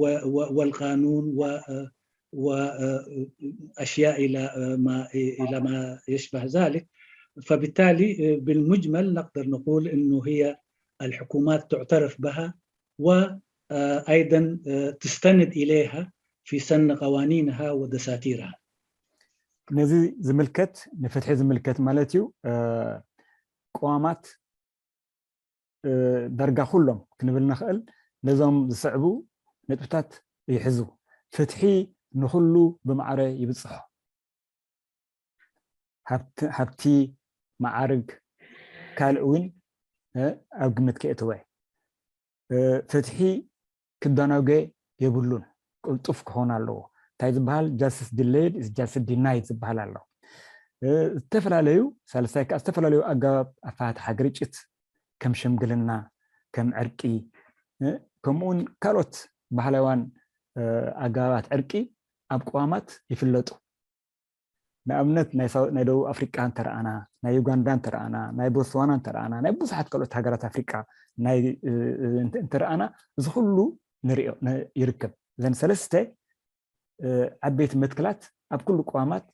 والقانون وأشياء إلى ما إلى ما يشبه ذلك. فبالتالي بالمجمل نقدر نقول أنه هي الحكومات تعترف بها وأيضا تستند إليها في سن قوانينها ودساتيرها. ነዚ ዝምልከት ንፍትሒ ዝምልከት ማለት እዩ። ቅዋማት ዳርጋ ኩሎም ክንብል ንኽእል ነዞም ዝስዕቡ ነጥብታት ይሕዙ። ፍትሒ ንኹሉ ብማዕረ ይብፅሖ። ሃብቲ፣ መዓርግ፣ ካልእ እውን ኣብ ግምት ከየእተወ። ፍትሒ ክደናጎ የብሉን፣ ቅልጡፍ ክኸውን ኣለዎ። እንታይ ዝበሃል? Justice delayed is justice denied ዝበሃል ኣሎ። ዝተፈላለዩ ሳልሳይ ከዓ ዝተፈላለዩ ኣገባብ ኣፈታትሓ ግርጭት ከም ሽምግልና፣ ከም ዕርቂ፣ ከምኡውን ካልኦት ባህላውያን ኣገባባት ዕርቂ ኣብ ቅዋማት ይፍለጡ። ንኣብነት ናይ ደቡብ ኣፍሪቃ እንተረኣና፣ ናይ ዩጋንዳ እንተረኣና፣ ናይ ቦትስዋና እንተረኣና፣ ናይ ብዙሓት ካልኦት ሃገራት ኣፍሪቃ ናይ እንተረኣና፣ እዚ ኩሉ ንሪኦ ይርከብ። እዘን ሰለስተ ዓበይቲ መትክላት ኣብ ኩሉ ቅዋማት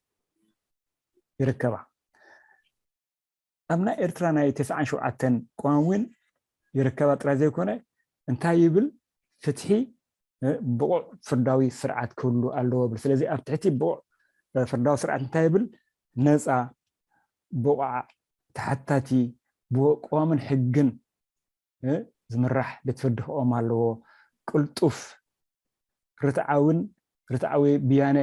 ይርከባ። ኣብ ናይ ኤርትራ ናይ ተስዓን ሸውዓተን ቅዋም እውን ይርከባ ጥራይ ዘይኮነ፣ እንታይ ይብል? ፍትሒ ብቑዕ ፍርዳዊ ስርዓት ክህሉ ኣለዎ ብል። ስለዚ ኣብ ትሕቲ ብቑዕ ፍርዳዊ ስርዓት እንታይ ይብል? ነፃ፣ ብቑዕ፣ ተሓታቲ፣ ብቅዋምን ሕግን ዝምራሕ ቤት ፍርዲ ክቆም ኣለዎ። ቅልጡፍ፣ ርትዓውን ርትዓዊ ብያነ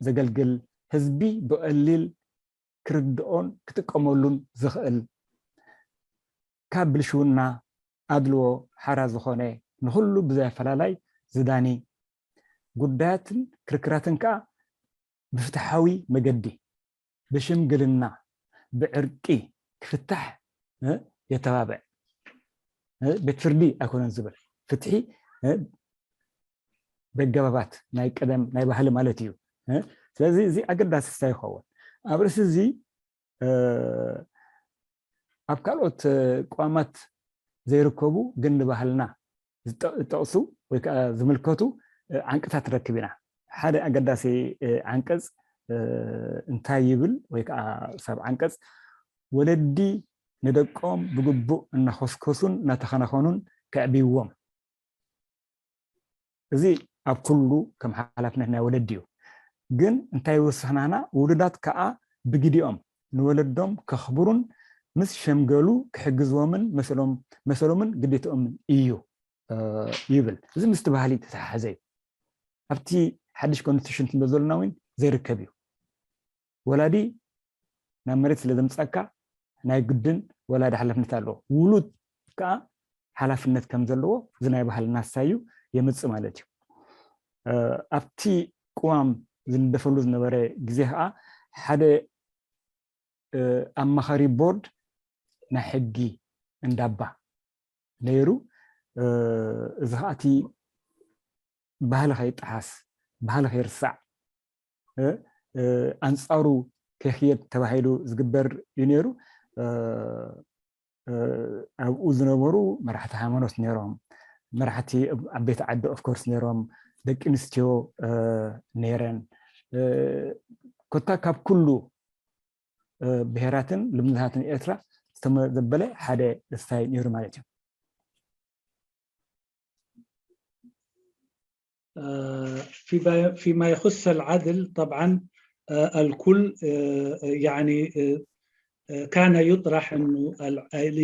ዘገልግል፣ ህዝቢ ብቐሊል ክርድኦን ክጥቀመሉን ዝኽእል፣ ካብ ብልሽውና ኣድልዎ ሓራ ዝኾነ፣ ንኹሉ ብዘይ ኣፈላላይ ዝዳኒ፣ ጉዳያትን ክርክራትን ከዓ ብፍትሓዊ መገዲ፣ ብሽምግልና፣ ብዕርቂ ክፍታሕ የተባብዕ። ቤት ፍርዲ ኣይኮነን ዝብል፣ ፍትሒ በገባባት ናይ ቀደም ናይ ባህሊ ማለት እዩ። ስለዚ እዚ ኣገዳሲ ይኸውን። ኣብ ርእሲ እዚ ኣብ ካልኦት ቅዋማት ዘይርከቡ ግን ንባህልና ዝጠቕሱ ወይ ከዓ ዝምልከቱ ዓንቅታት ንረክብ ኢና። ሓደ ኣገዳሲ ዓንቀፅ እንታይ ይብል? ወይ ከዓ ሰብ ዓንቀፅ፣ ወለዲ ንደቆም ብግቡእ እናኾስኮሱን እናተኸናኸኑን ከዕብይዎም። እዚ ኣብ ኩሉ ከም ሓላፍነት ናይ ወለዲ እዩ። ግን እንታይ ይወስኽናና? ውሉዳት ከዓ ብግዲኦም ንወለዶም ከኽብሩን ምስ ሸምገሉ ክሕግዝዎምን መሰሎምን ግዴትኦምን እዩ ይብል። እዚ ምስቲ ባህሊ ተተሓሓዘ እዩ። ኣብቲ ሓድሽ ኮንስቲቱሽን ክንብሎ ዘለና እውን ዘይርከብ እዩ። ወላዲ ናብ መሬት ስለ ዘምፀካ ናይ ግድን ወላዲ ሓላፍነት ኣለዎ። ውሉድ ከዓ ሓላፍነት ከም ዘለዎ እዚ ናይ ባህልና ሳዩ የምፅእ ማለት እዩ። ኣብቲ ቅዋም ዝንደፈሉ ዝነበረ ግዜ ከዓ ሓደ ኣማኻሪ ቦርድ ናይ ሕጊ እንዳባ ነይሩ። እዚ ከዓ እቲ ባህሊ ከይጠሓስ፣ ባህሊ ከይርሳዕ፣ ኣንፃሩ ከይክየድ ተባሂሉ ዝግበር እዩ ነይሩ። ኣብኡ ዝነበሩ መራሕቲ ሃይማኖት ነይሮም፣ መራሕቲ ዓበይቲ ዓዲ ኦፍኮርስ ነይሮም፣ ደቂ ኣንስትዮ ነይረን። ኮታ ካብ ኩሉ ብሄራትን ልምድታትን ኤርትራ ዝተመዘበለ ሓደ ስታይ ነይሩ ማለት እዩ። فيما يخص العدل طبعا الكل يعني كان يطرح أنه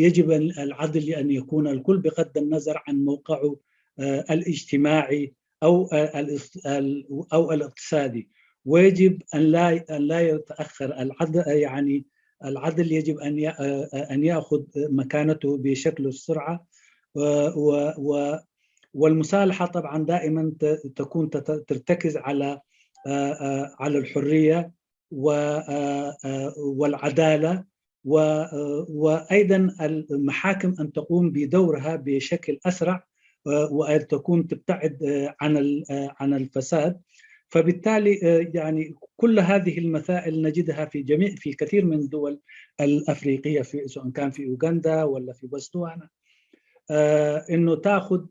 يجب العدل أن يكون الكل بغض النظر عن موقعه الاجتماعي أو أو الاقتصادي، ويجب أن لا أن لا يتأخر العدل، يعني العدل يجب أن أن يأخذ مكانته بشكل السرعة، والمصالحة طبعا دائما تكون ترتكز على على الحرية والعدالة، وأيضا المحاكم أن تقوم بدورها بشكل أسرع، وأن تكون تبتعد عن عن الفساد. فبالتالي يعني كل هذه المسائل نجدها في جميع في كثير من الدول الأفريقية، في سواء كان في أوغندا ولا في بوتسوانا، انه تاخذ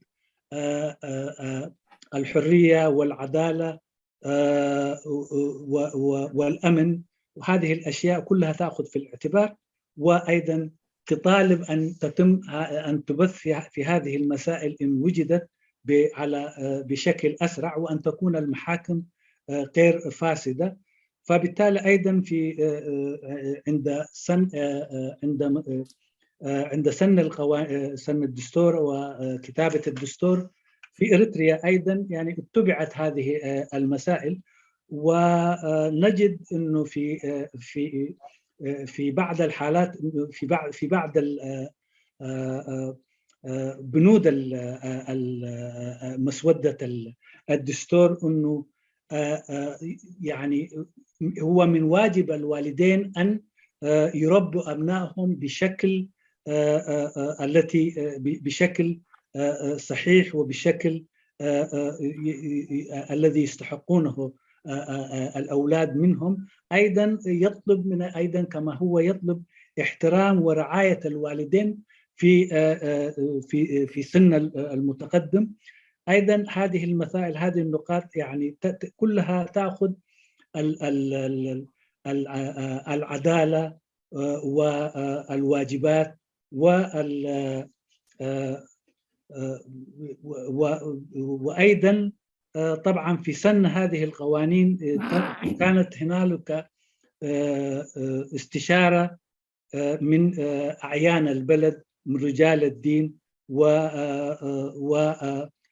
الحريه والعداله والامن، وهذه الاشياء كلها تاخذ في الاعتبار، وايضا تطالب ان تتم ان تبث في هذه المسائل ان وجدت على بشكل اسرع، وان تكون المحاكم غير فاسده. فبالتالي ايضا في عند سن عند عند سن القوانين، سن الدستور وكتابه الدستور في اريتريا ايضا يعني اتبعت هذه المسائل، ونجد انه في في في بعض الحالات في بعض في بعض بنود مسوده الدستور انه يعني هو من واجب الوالدين ان يربوا ابنائهم بشكل التي بشكل صحيح وبشكل الذي يستحقونه الاولاد منهم. ايضا يطلب من ايضا كما هو يطلب احترام ورعايه الوالدين في في في سن المتقدم. ايضا هذه المسائل، هذه النقاط يعني كلها تاخذ العداله والواجبات وال وايضا طبعا في سن هذه القوانين كانت هنالك استشاره من اعيان البلد، من رجال الدين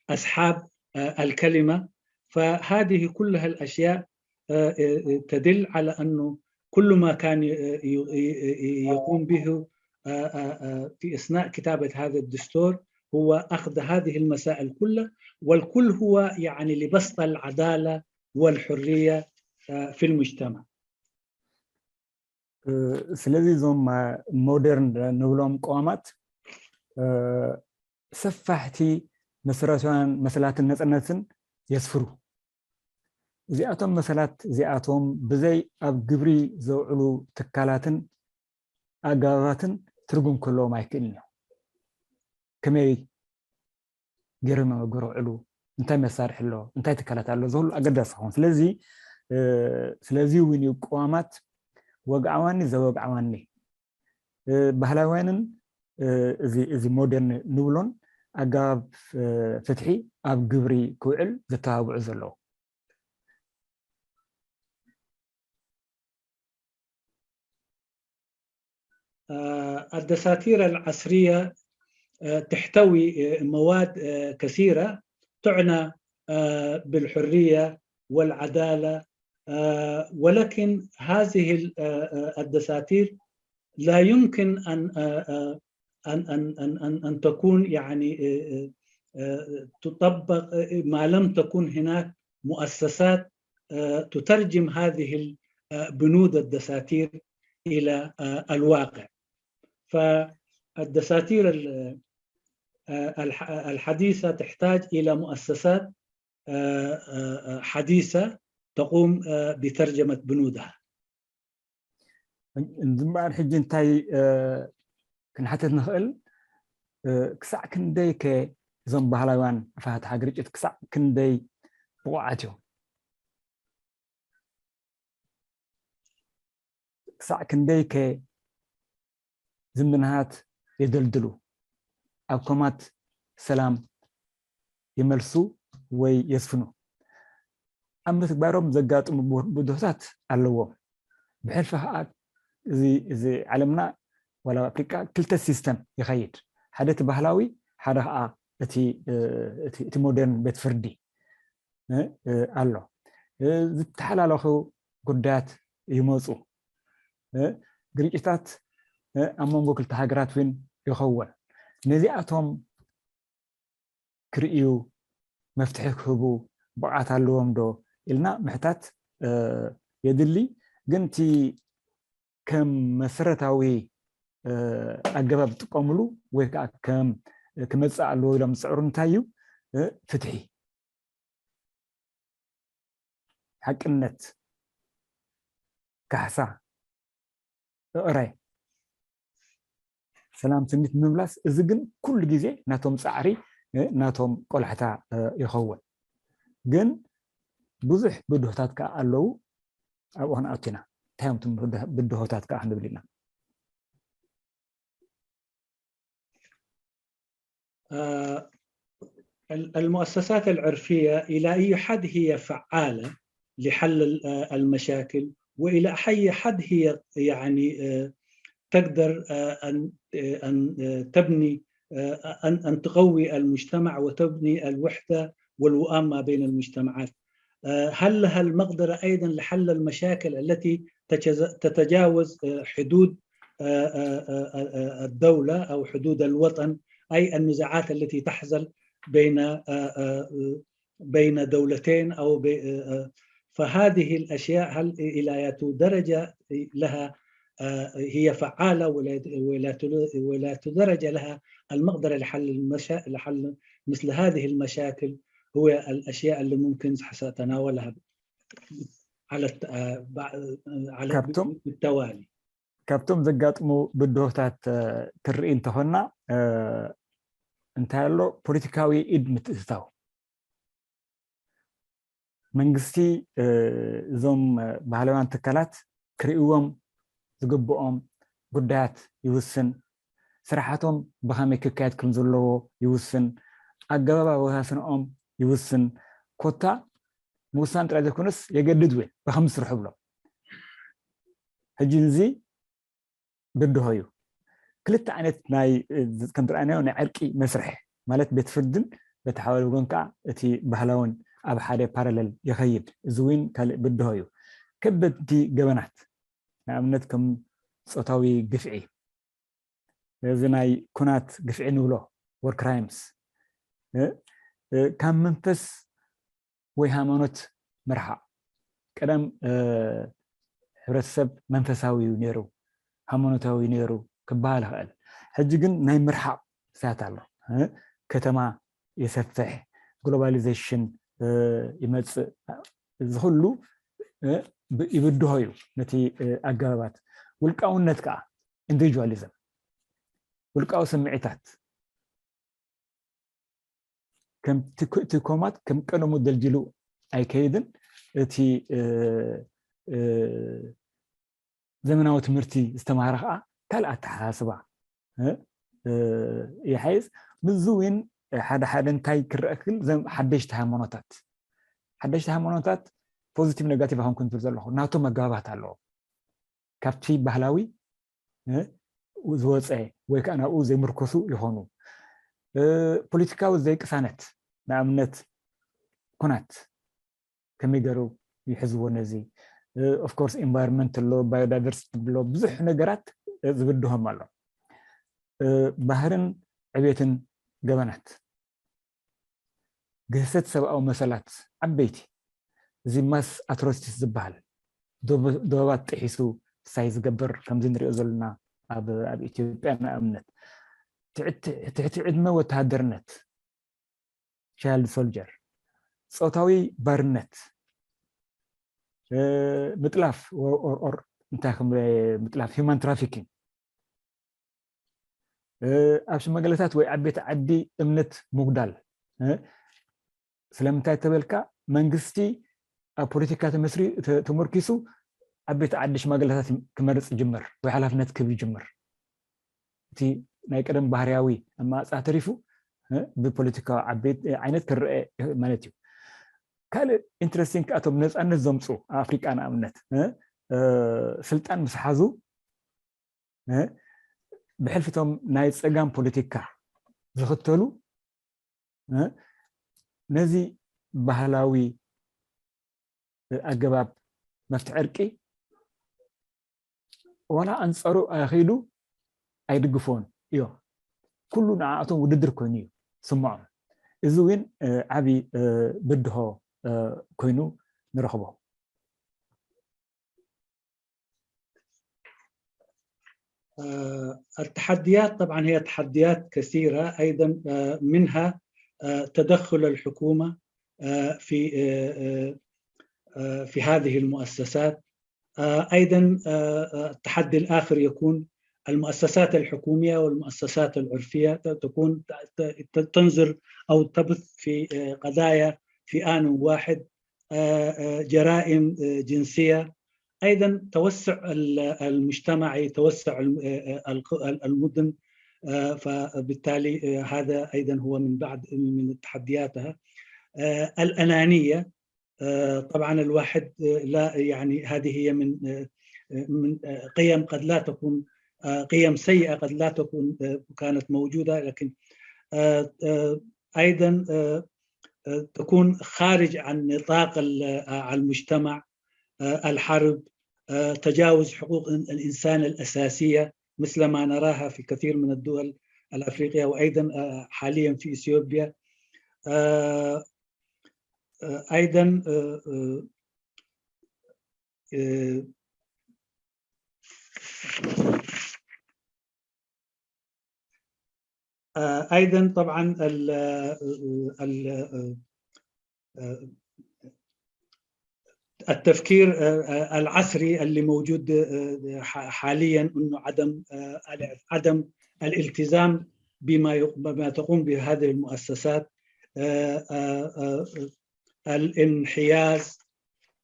واصحاب الكلمه. فهذه كلها الاشياء تدل على انه كل ما كان يقوم به في اثناء كتابه هذا الدستور هو اخذ هذه المسائل كلها، والكل هو يعني لبسط العداله والحريه في المجتمع. ስለዚ እዞም ሞደርን ንብሎም ቅዋማት ሰፋሕቲ መሰረታውያን መሰላትን ነፃነትን የስፍሩ። እዚኣቶም መሰላት እዚኣቶም ብዘይ ኣብ ግብሪ ዘውዕሉ ትካላትን ኣገባባትን ትርጉም ክህልዎም ኣይክእልን እዩ። ከመይ ገይሮም እዮም ኣብ ግብሪ ክውዕሉ፣ እንታይ መሳርሒ ኣሎ፣ እንታይ ትካላት ኣሎ ዝብሉ ኣገዳሲ ክኸውን። ስለዚ ስለዚ እውን እዩ ቅዋማት ወግዓዋኒ ዘወግዓዋኒ ባህላውያንን እዚ ሞደርን ንብሎን ኣገባብ ፍትሒ ኣብ ግብሪ ክውዕል ዘተባብዑ ዘለዉ። الدساتير العصرية تحتوي مواد كثيرة تعنى بالحرية والعدالة، ولكن هذه الدساتير لا يمكن أن أن أن أن أن أن تكون يعني تطبق ما لم تكن هناك مؤسسات تترجم هذه البنود الدساتير إلى الواقع. فالدساتير الحديثة تحتاج إلى مؤسسات حديثة تقوم بترجمة بنودها. እምበኣር ሕጂ እንታይ ክንሓተት ንኽእል። ክሳዕ ክንደይ ከ እዞም ባህላውያን ኣፈታትሓ ግርጭት ክሳዕ ክንደይ ብቑዓት እዮም? ክሳዕ ክንደይ ከ ዝምድናታት የደልድሉ፣ ኣብ ኮማት ሰላም ይመልሱ ወይ የስፍኑ? ኣብ ምትግባሮም ዘጋጥሙ ብድሆታት ኣለዎም። ብሕልፊ ከዓ እዚ ዓለምና ዋላ ኣፍሪቃ ክልተ ሲስተም ይኸይድ። ሓደ እቲ ባህላዊ፣ ሓደ ከዓ እቲ ሞደርን ቤት ፍርዲ ኣሎ። ዝተሓላለኹ ጉዳያት ይመፁ። ግርጭታት ኣብ መንጎ ክልተ ሃገራት እውን ይኸውን። ነዚኣቶም ክርእዩ፣ መፍትሒ ክህቡ ብቕዓት ኣለዎም ዶ ኢልና ምሕታት የድሊ። ግን እቲ ከም መሰረታዊ ኣገባብ ዝጥቀምሉ ወይ ከዓ ከም ክመፅእ ኣለዎ ኢሎም ዝፅዕሩ እንታይ እዩ? ፍትሒ፣ ሓቅነት፣ ካሕሳ፣ እቕረ፣ ሰላም ስኒት ምምላስ። እዚ ግን ኩሉ ግዜ ናቶም ፃዕሪ፣ ናቶም ቆላሕታ ይኸውን። ግን ብዙሕ ብድሆታት ከዓ ኣለዉ። ኣብኡ ክንኣቱ ኢና። እንታይ እዮም እቶም ብድሆታት ከዓ ክንብል ኢና? المؤسسات العرفية إلى أي حد هي فعالة لحل المشاكل، وإلى أي حد هي يعني تقدر أن أن تبني أن أن تقوي المجتمع وتبني الوحدة والوئام ما بين المجتمعات؟ هل لها المقدرة أيضا لحل المشاكل التي تتجاوز حدود الدولة أو حدود الوطن، أي النزاعات التي تحصل بين بين دولتين أو فهذه الأشياء هل إلى درجة لها هي فعالة ولا ولا تدرج لها المقدرة لحل المشا... لحل مثل هذه المشاكل هو الأشياء اللي ممكن سأتناولها على على التوالي. ካብቶም ዘጋጥሙ ብድሆታት ትርኢ እንተኾንና እንታይ ኣሎ? ፖለቲካዊ ኢድ ምትእትታው። መንግስቲ እዞም ባህላውያን ትካላት ክርእይዎም ዝግብኦም ጉዳያት ይውስን። ስራሓቶም ብኸመይ ክካየድ ከም ዘለዎ ይውስን። ኣገባብ ኣወሳስንኦም ይውስን። ኮታ ምውሳን ጥራይ ዘይኮነስ የገድድ እውን ብኸም ዝስርሑ ብሎም። ሕጂ እዚ ብድሆ እዩ። ክልተ ዓይነት ናይ ከም ዝረኣናዮ ናይ ዕርቂ መስርሕ ማለት ቤት ፍርድን በቲ ሓዋሪ ወገን ከዓ እቲ ባህላውን ኣብ ሓደ ፓራለል ይኸይድ። እዚ እውን ካልእ ብድሆ እዩ። ከበድቲ ገበናት ንኣብነት ከም ፆታዊ ግፍዒ፣ እዚ ናይ ኩናት ግፍዒ ንብሎ ወር ክራይምስ ካብ መንፈስ ወይ ሃይማኖት ምርሓቕ። ቀደም ሕብረተሰብ መንፈሳዊ እዩ ነይሩ፣ ሃይማኖታዊ ነይሩ ክበሃል ይኽእል። ሕጂ ግን ናይ ምርሓቕ ስያት ኣሎ። ከተማ የሰፍሕ፣ ግሎባሊዜሽን ይመፅእ። እዚ ኩሉ ይብድሆ እዩ ነቲ ኣገባባት። ውልቃውነት ከዓ ኢንዲቪጁዋሊዝም፣ ውልቃዊ ስምዒታት ከምቲ ኮማት ከም ቀደሙ ደልዲሉ ኣይከይድን። እቲ ዘመናዊ ትምህርቲ ዝተማሃረ ከዓ ካልእ ኣተሓሳስባ ይሓይዝ። ምስዚ እውን ሓደ ሓደ እንታይ ክረአ ክል ዘም ሓደሽቲ ሃይማኖታት ሓደሽቲ ሃይማኖታት ፖዚቲቭ ኔጋቲቭ ኣኹም ክንብል ዘለኹ ናቶም ኣገባባት ኣለዎ። ካብቲ ባህላዊ ዝወፀ ወይ ከዓ ናብኡ ዘይምርኮሱ ይኾኑ። ፖለቲካዊ ዘይቅሳነት ንኣብነት ኩናት ከመይ ገሩ ይሕዝዎ ነዚ ኦፍኮርስ ኢንቫይሮንመንት ኣሎ፣ ባዮዳይቨርሲቲ ኣሎ፣ ብዙሕ ነገራት ዝብድሆም ኣሎ። ባህርን ዕቤትን ገበናት ግህሰት ሰብኣዊ መሰላት ዓበይቲ፣ እዚ ማስ ኣትሮሲቲስ ዝበሃል ዶባት ጥሒሱ ሳይ ዝገብር ከምዚ ንሪኦ ዘለና ኣብ ኢትዮጵያ ንኣብነት ትሕቲ ዕድመ ወተሃደርነት ቻይልድ ሶልጀር፣ ፆታዊ ባርነት፣ ምጥላፍ እንታይ ምጥላፍ ሂማን ትራፊኪንግ ኣብ ሽማግለታት ወይ ዓበይቲ ዓዲ እምነት ምጉዳል። ስለምንታይ ተበልካ፣ መንግስቲ ኣብ ፖለቲካ ተመስሪ ተመርኪሱ ዓበይቲ ዓዲ ሽማግለታት ክመርፅ ይጅምር ወይ ሓላፍነት ክህብ ይጅምር። እቲ ናይ ቀደም ባህርያዊ ኣመፃፅኣ ተሪፉ ብፖለቲካዊ ዓይነት ክረአ ማለት እዩ። ካልእ ኢንትረስቲንግ፣ እቶም ነፃነት ዘምፁ ኣብ ኣፍሪቃ ንኣብነት ስልጣን ምስ ሓዙ ብሕልፊ እቶም ናይ ፀጋም ፖለቲካ ዝኽተሉ ነዚ ባህላዊ ኣገባብ መፍትሒ ዕርቂ ዋላ ኣንፃሩ ኣይኸይዱ ኣይድግፎን እዮም። ኩሉ ንዓኣቶም ውድድር ኮይኑ እዩ ስምዖም። እዚ እውን ዓቢ ብድሆ ኮይኑ ንረኽቦ። التحديات طبعا هي تحديات كثيرة أيضا، منها تدخل الحكومة في في هذه المؤسسات. أيضا التحدي الآخر يكون المؤسسات الحكومية والمؤسسات العرفية تكون تنظر أو تبث في قضايا في آن واحد، جرائم جنسية، أيضا توسع المجتمعي، توسع المدن، فبالتالي هذا أيضا هو من بعض من تحدياتها. الأنانية، طبعا الواحد لا يعني هذه هي من من قيم قد لا تكون قيم سيئة قد لا تكون كانت موجودة، لكن أيضا تكون خارج عن نطاق المجتمع، الحرب، تجاوز حقوق الإنسان الأساسية مثل ما نراها في كثير من الدول الأفريقية، وأيضا حاليا في إثيوبيا. أيضا أيضا طبعا التفكير العصري اللي موجود حاليا، انه عدم عدم الالتزام بما بما تقوم به هذه المؤسسات، الانحياز،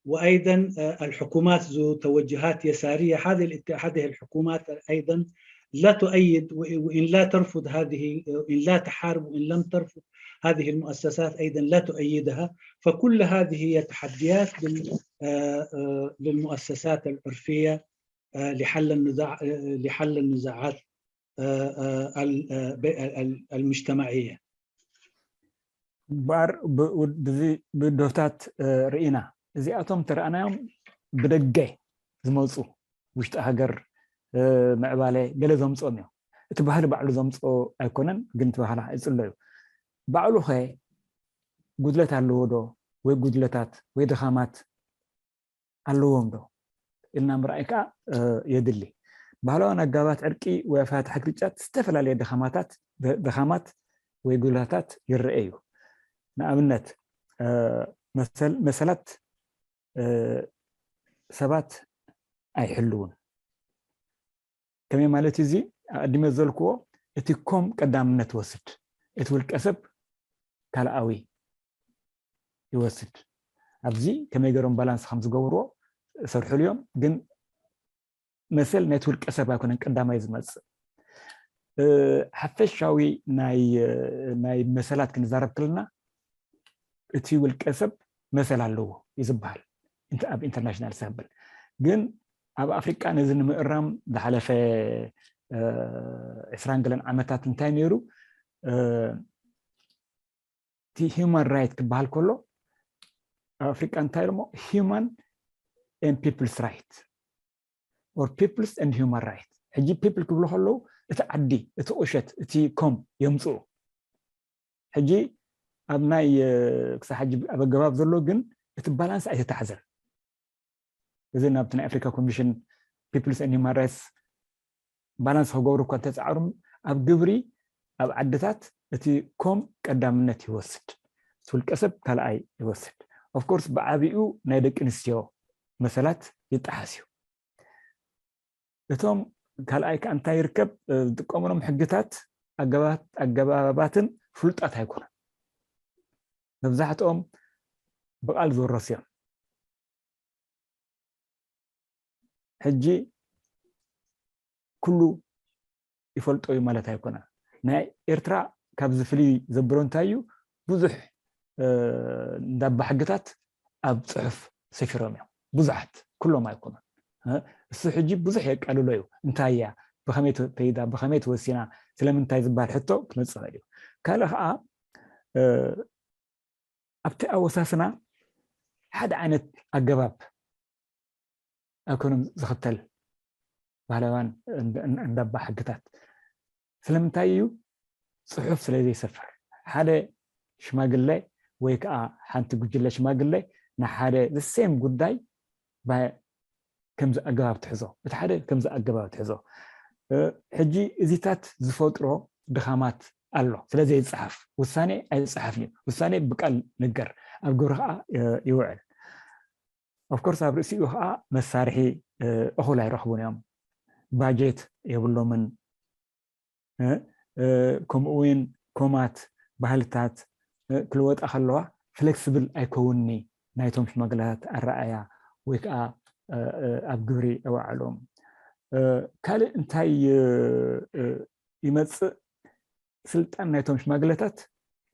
وايضا الحكومات ذو توجهات يساريه. هذه هذه الحكومات ايضا لا تؤيد، وان لا ترفض هذه، ان لا تحارب، وان لم ترفض هذه المؤسسات ايضا لا تؤيدها. فكل هذه هي تحديات للمؤسسات العرفيه لحل النزاع، لحل النزاعات المجتمعيه. እምበኣር ብዚ ብዶታት ርኢና፣ እዚኣቶም ተረኣናዮም ብደገ ዝመፁ፣ ውሽጢ ሃገር ምዕባለ ገለ ዘምፅኦም እዮም። እቲ ባህሊ ባዕሉ ዘምፅኦ ኣይኮነን፣ ግን እቲ ባህሊ ይፅሎ እዩ። ባዕሉ ኸ ጉድለት ኣለዎ ዶ? ወይ ጉድለታት ወይ ድኻማት ኣለዎም ዶ ኢልና ምርኣይ ከዓ የድሊ። ባህላውያን ኣጋባት ዕርቂ ወይ ኣፈታትሒ ግርጫት ዝተፈላለየ ድኻማታት ድኻማት ወይ ጉድለታት ይረአ እዩ። ንኣብነት መሰላት ሰባት ኣይሕልውን። ከመይ ማለት እዚ ኣቀዲመ ዘልክዎ፣ እቲ ኮም ቀዳምነት ወስድ፣ እቲ ውልቀ ሰብ ካልኣዊ ይወስድ። ኣብዚ ከመይ ገይሮም ባላንስ ከም ዝገብርዎ ሰርሕሉ እዮም። ግን መሰል ናይቲ ውልቀ ሰብ ኣይኮነን ቀዳማይ ዝመፅእ። ሓፈሻዊ ናይ መሰላት ክንዛረብ ከለና፣ እቲ ውልቀ ሰብ መሰል ኣለዎ እዩ ዝበሃል ኣብ ኢንተርናሽናል ሳምብል። ግን ኣብ ኣፍሪቃ ነዚ ንምእራም ዝሓለፈ ዕስራን ገለን ዓመታት እንታይ ነይሩ? እቲ ሂውማን ራይት ክበሃል ከሎ ኣብ ኣፍሪቃ እንታይ ኢሎሞ? Human and people's right or people's and human right። ሕጂ ፒፕል ክብሉ ከለዉ እቲ ዓዲ፣ እቲ ቁሸት፣ እቲ ኮም የምፅኡ። ሕጂ ኣብ ናይ ክሳብ ሕጂ ኣብ ኣገባብ ዘሎ ግን እቲ ባላንስ ኣይተታሕዘን። እዚ ናብቲ ናይ ኣፍሪካ ኮሚሽን ፒፕልስ ኤንድ ሂውማን ራይትስ ባላንስ ክገብሩ እኳ እንተፀዓሩ፣ ኣብ ግብሪ ኣብ ዓድታት እቲ ኮም ቀዳምነት ይወስድ፣ እቲ ውልቀ ሰብ ካልኣይ ይወስድ። ኦፍኮርስ ብዓቢኡ ናይ ደቂ ኣንስትዮ መሰላት ይጠሓስ እዩ። እቶም ካልኣይ ከዓ እንታይ ይርከብ? ዝጥቀምሎም ሕግታት ኣገባባትን ፍሉጣት ኣይኮነን። መብዛሕትኦም ብቃል ዝወረሱ እዮም። ሕጂ ኩሉ ይፈልጦ እዩ ማለት ኣይኮነን። ናይ ኤርትራ ካብዚ ፍልይ ዘብሎ እንታይ እዩ? ብዙሕ እንዳባ ሕግታት ኣብ ፅሑፍ ሰፊሮም እዮም። ብዙሓት፣ ኩሎም ኣይኮኑን። እሱ ሕጂ ብዙሕ የቃልሎ እዩ። እንታይ እያ፣ ብኸመይ ተይዳ፣ ብኸመይ ተወሲና፣ ስለምንታይ ዝበሃል ሕቶ ክመፅእ ይኽእል እዩ። ካልእ ከዓ ኣብቲ ኣወሳስና ሓደ ዓይነት ኣገባብ ኣይኮነን ዝኽተል ባህላውያን እንዳባ ሕግታት። ስለምንታይ እዩ? ፅሑፍ ስለ ዘይሰፍር። ሓደ ሽማግለ ወይ ከዓ ሓንቲ ጉጅለ ሽማግለ ንሓደ the same ጉዳይ ከምዚ ኣገባብ ትሕዞ፣ እቲ ሓደ ከምዚ ኣገባብ ትሕዞ። ሕጂ እዚታት ዝፈጥሮ ድኻማት ኣሎ። ስለ ዘይፀሓፍ ውሳኔ ኣይፀሓፍን እዩ። ውሳኔ ብቃል ነገር ኣብ ግብሪ ከዓ ይውዕል። Of course ኣብ ርእሲኡ ከዓ መሳርሒ እኹል ኣይረኽቡን እዮም። ባጀት የብሎምን። ከምኡ እውን ኮማት ባህልታት ክልወጣ ከለዋ ፍሌክስብል ኣይከውንኒ ናይቶም ሽማግለታት ኣረኣያ ወይ ከዓ ኣብ ግብሪ ኣውዓሎም። ካልእ እንታይ ይመፅእ? ስልጣን ናይቶም ሽማግለታት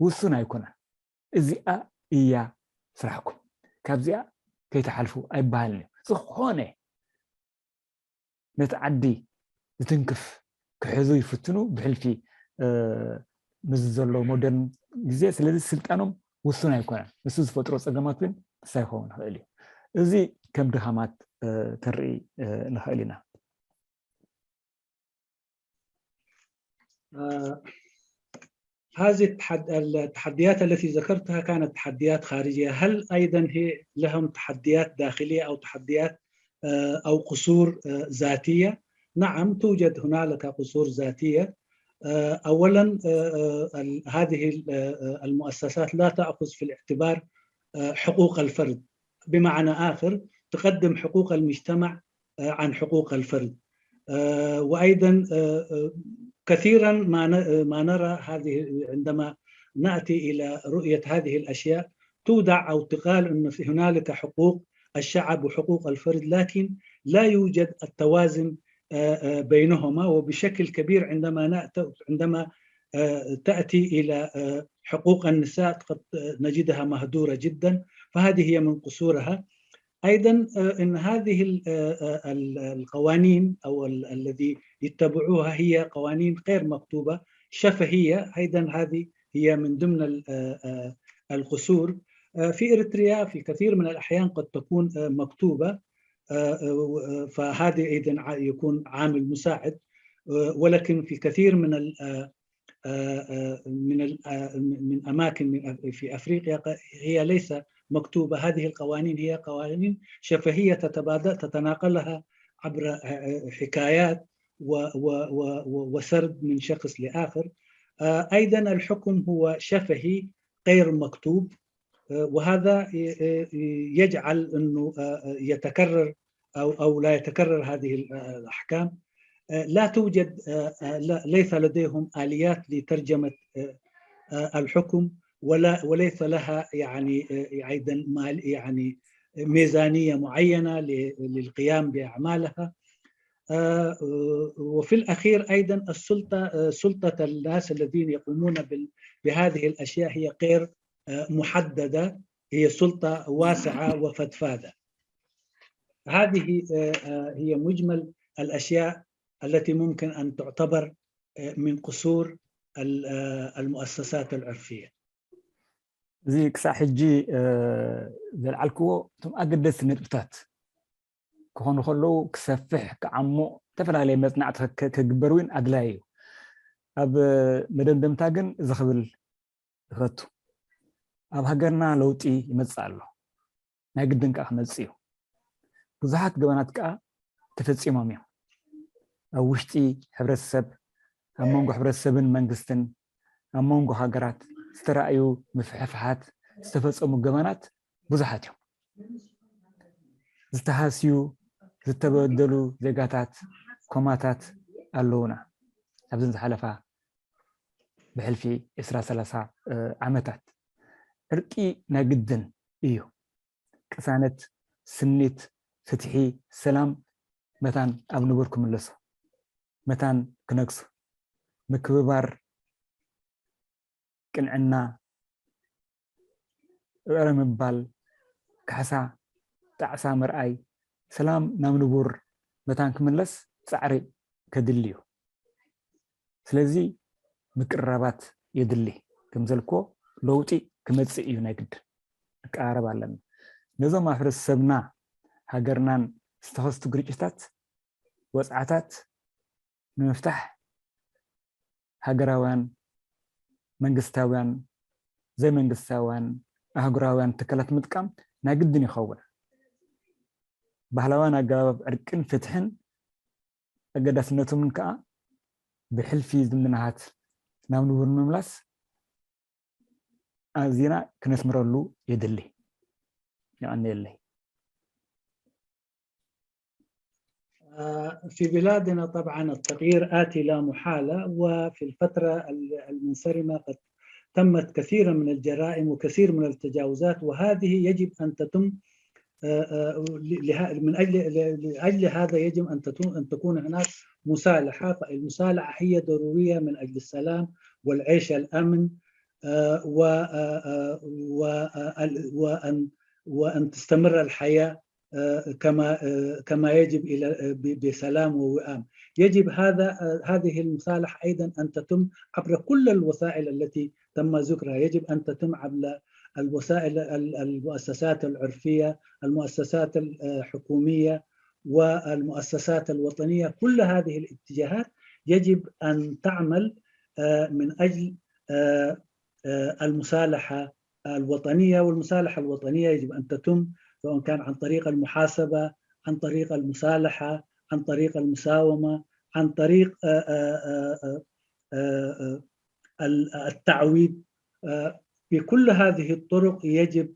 ውሱን ኣይኮነን። እዚኣ እያ ስራሕኩም፣ ካብዚኣ ከይተሓልፉ ኣይበሃልን እዩ። ዝኾነ ነቲ ዓዲ ዝትንክፍ ክሕዙ ይፍትኑ። ብሕልፊ ምስ ዘሎ ሞደርን ግዜ። ስለዚ ስልጣኖም ውሱን ኣይኮነን። ንሱ ዝፈጥሮ ፀገማት ግን ምሳይ ክኸውን ይኽእል እዩ። እዚ ከም ድኻማት ክንርኢ ንኽእል ኢና። هذه التحديات التي ذكرتها كانت تحديات خارجية، هل أيضا هي لهم تحديات داخلية أو تحديات أو قصور ذاتية؟ نعم، توجد هنالك قصور ذاتية. أولا، هذه المؤسسات لا تأخذ في الاعتبار حقوق الفرد، بمعنى آخر تقدم حقوق المجتمع عن حقوق الفرد. وأيضا كثيرا ما ما نرى هذه، عندما نأتي إلى رؤية هذه الأشياء، توضع أو تقال أن هنالك حقوق الشعب وحقوق الفرد، لكن لا يوجد التوازن بينهما. وبشكل كبير عندما عندما تأتي إلى حقوق النساء قد نجدها مهدورة جدا، فهذه هي من قصورها. أيضا أن هذه القوانين أو الذي يتبعوها هي قوانين غير مكتوبة، شفهية. أيضا هذه هي من ضمن القصور. في إريتريا في كثير من الأحيان قد تكون مكتوبة، فهذا أيضا يكون عامل مساعد. ولكن في كثير من من من اماكن في افريقيا هي ليس مكتوبه. هذه القوانين هي قوانين شفهيه تتبادل تتناقلها عبر حكايات وسرد من شخص لاخر. ايضا الحكم هو شفهي غير مكتوب، وهذا يجعل انه يتكرر او او لا يتكرر هذه الاحكام. لا توجد، ليس لديهم اليات لترجمه الحكم، ولا وليس لها يعني ايضا مال يعني ميزانيه معينه للقيام باعمالها. وفي الاخير ايضا السلطه، سلطه الناس الذين يقومون بهذه الاشياء هي غير محدده، هي سلطه واسعه وفذفاذه. هذه هي مجمل الاشياء التي ممكن ان تعتبر من قصور المؤسسات العرفيه. እዚ ክሳብ ሕጂ ዘልዓልክዎ እቶም ኣገደስቲ ነጥብታት ክኾኑ ከለዉ ክሰፍሕ ክዓሙቕ ዝተፈላለየ መፅናዕቲ ክግበር እውን ኣድላይ እዩ። ኣብ መደምደምታ ግን እዚ ክብል ይፈቱ፣ ኣብ ሃገርና ለውጢ ይመፅእ ኣሎ፣ ናይ ግድን ከዓ ክመፅእ እዩ። ብዙሓት ገበናት ከዓ ተፈፂሞም እዮም። ኣብ ውሽጢ ሕብረተሰብ፣ ኣብ መንጎ ሕብረተሰብን መንግስትን፣ ኣብ መንጎ ሃገራት ዝተራእዩ ምፍሕፍሓት፣ ዝተፈፀሙ ገበናት ብዙሓት እዮም። ዝተሃስዩ፣ ዝተበደሉ ዜጋታት ኮማታት ኣለውና። ኣብዘን ዝሓለፋ ብሕልፊ ዕስራ ሰላሳ ዓመታት ዕርቂ ናይ ግድን እዩ። ቅሳነት፣ ስኒት፣ ፍትሒ፣ ሰላም መታን ኣብ ንቡር ክምለሱ፣ መታን ክነግሱ፣ ምክብባር፣ ቅንዕና፣ እረ ምባል፣ ካሕሳ፣ ጣዕሳ ምርኣይ፣ ሰላም ናብ ንቡር መታን ክምለስ ፃዕሪ ከድሊ እዩ። ስለዚ ምቅርራባት የድሊ። ከምዘልኮ ለውጢ ክመፅእ እዩ፣ ናይ ግድ ንቀራረብ ኣለና። ነዞም ኣብ ሕብረተሰብና ሃገርናን ዝተኸስቱ ግርጭታት ወፅዓታት ንምፍታሕ ሃገራውያን፣ መንግስታውያን፣ ዘይመንግስታውያን፣ ኣህጉራውያን ትካላት ምጥቃም ናይ ግድን ይኸውን። ባህላውያን ኣገባብ ዕርቅን ፍትሕን ኣገዳስነቶምን ከዓ ብሕልፊ ዝምድናታት ናብ ንቡር ንምምላስ ኣዚና ክነስምረሉ የድሊ። የቐንየለይ። في بلادنا طبعا التغيير آتي لا محالة، وفي الفترة المنصرمة قد تمت كثيرا من الجرائم وكثير من التجاوزات، وهذه يجب أن تتم من أجل لأجل هذا يجب أن أن تكون هناك مصالحة، فالمصالحة هي ضرورية من أجل السلام والعيش الأمن، وأن وأن تستمر الحياة كما كما يجب الى بسلام ووئام. يجب هذا هذه المصالحه ايضا ان تتم عبر كل الوسائل التي تم ذكرها، يجب ان تتم عبر الوسائل المؤسسات العرفيه، المؤسسات الحكوميه والمؤسسات الوطنيه، كل هذه الاتجاهات يجب ان تعمل من اجل المصالحه الوطنيه، والمصالحه الوطنيه يجب ان تتم سواء كان عن طريق المحاسبه، عن طريق المصالحه، عن طريق المساومه، عن طريق التعويض. بكل هذه الطرق يجب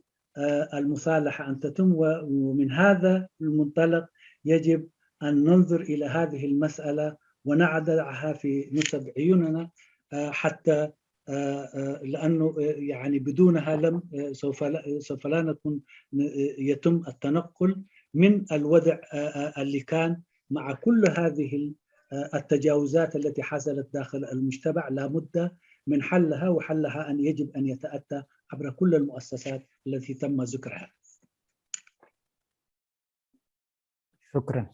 المصالحه ان تتم، ومن هذا المنطلق يجب ان ننظر الى هذه المساله ونضعها في نصب عيوننا حتى لانه يعني بدونها لم سوف سوف لا نكون يتم التنقل من الوضع اللي كان مع كل هذه التجاوزات التي حصلت داخل المجتمع، لا بد من حلها، وحلها ان يجب ان يتاتى عبر كل المؤسسات التي تم ذكرها. شكرا.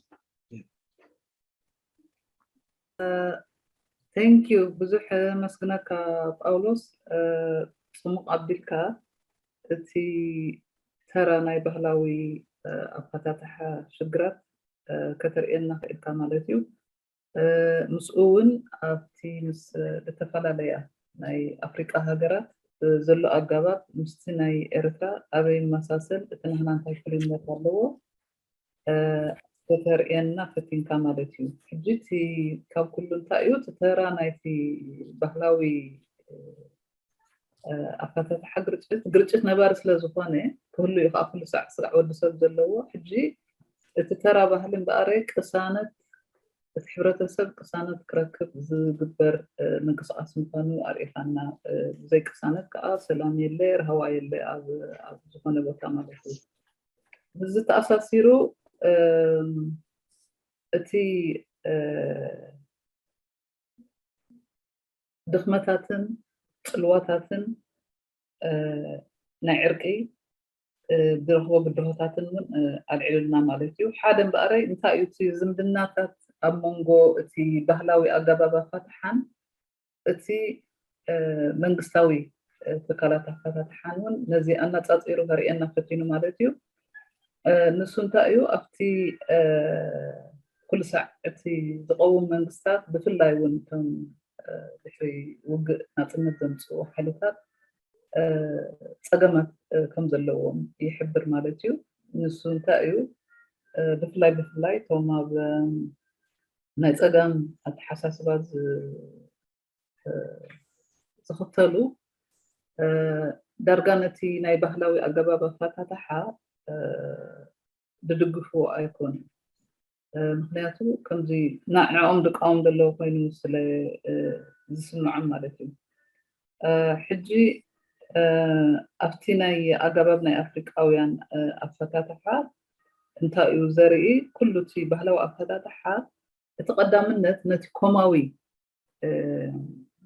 Thank you. ብዙሕ መስግነካ ጳውሎስ። ጽሙቕ ኣቢልካ እቲ ተራ ናይ ባህላዊ ኣፈታትሓ ሽግራት ከተርእየና ክእልካ ማለት እዩ። ምስኡ እውን ኣብቲ ምስ ዝተፈላለያ ናይ ኣፍሪቃ ሃገራት ዘሎ ኣጋባብ ምስቲ ናይ ኤርትራ ኣበይ ይመሳሰል፣ እቲ ናህና እንታይ ፍልይነት ኣለዎ፣ ከተርእየና ፈቲንካ ማለት እዩ። ሕጂ እቲ ካብ ኩሉ እንታይ እዩ እቲ ተራ ናይቲ ባህላዊ ኣፈታትሓ ግርጭት፣ ግርጭት ነባሪ ስለ ዝኾነ ክህሉ እዩ ከዓ ኩሉ ሳዕ ስጋዕ ወዲ ሰብ ዘለዎ። ሕጂ እቲ ተራ ባህሊ እምበኣረ ቅሳነት እቲ ሕብረተሰብ ቅሳነት ክረክብ ዝግበር ምንቅስቃስ ምኳኑ ኣርእኻና፣ ብዘይ ቅሳነት ከዓ ሰላም የለ፣ ርሃዋ የለ ኣብ ዝኾነ ቦታ ማለት እዩ። ምስዚ ተኣሳሲሩ እቲ ድኽመታትን ፅልዋታትን ናይ ዕርቂ ዝረኽቦ ብድሆታትን እውን ኣልዒሉልና ማለት እዩ። ሓደ እምበኣረይ እንታይ እዩ እቲ ዝምድናታት ኣብ መንጎ እቲ ባህላዊ ኣገባብ ኣፋትሓን እቲ መንግስታዊ ትካላት ኣፋታትሓን እውን ነዚ ኣነፃፂሩ ከርእየና ፈቲኑ ማለት እዩ። ንሱ እንታይ እዩ ኣብቲ ኩሉ ሳዕ እቲ ዝቐውም መንግስታት ብፍላይ እውን እቶም ድሕሪ ውግእ ናፅነት ዘምፅኡ ሓይልታት ፀገማት ከም ዘለዎም ይሕብር ማለት እዩ። ንሱ እንታይ እዩ ብፍላይ ብፍላይ እቶም ኣብ ናይ ፀጋም ኣተሓሳስባ ዝኽተሉ ዳርጋ ነቲ ናይ ባህላዊ ኣገባብ ኣፋታትሓ ዝድግፍዎ ኣይኮኑን። ምክንያቱ ከምዚ ንዕኦም ዝቃወም ዘለዎ ኮይኑ ስለ ዝስምዖም ማለት እዩ። ሕጂ ኣብቲ ናይ ኣገባብ ናይ ኣፍሪቃውያን ኣፈታትሓ እንታይ እዩ ዘርኢ? ኩሉ እቲ ባህላዊ ኣፈታትሓ እቲ ቀዳምነት ነቲ ኮማዊ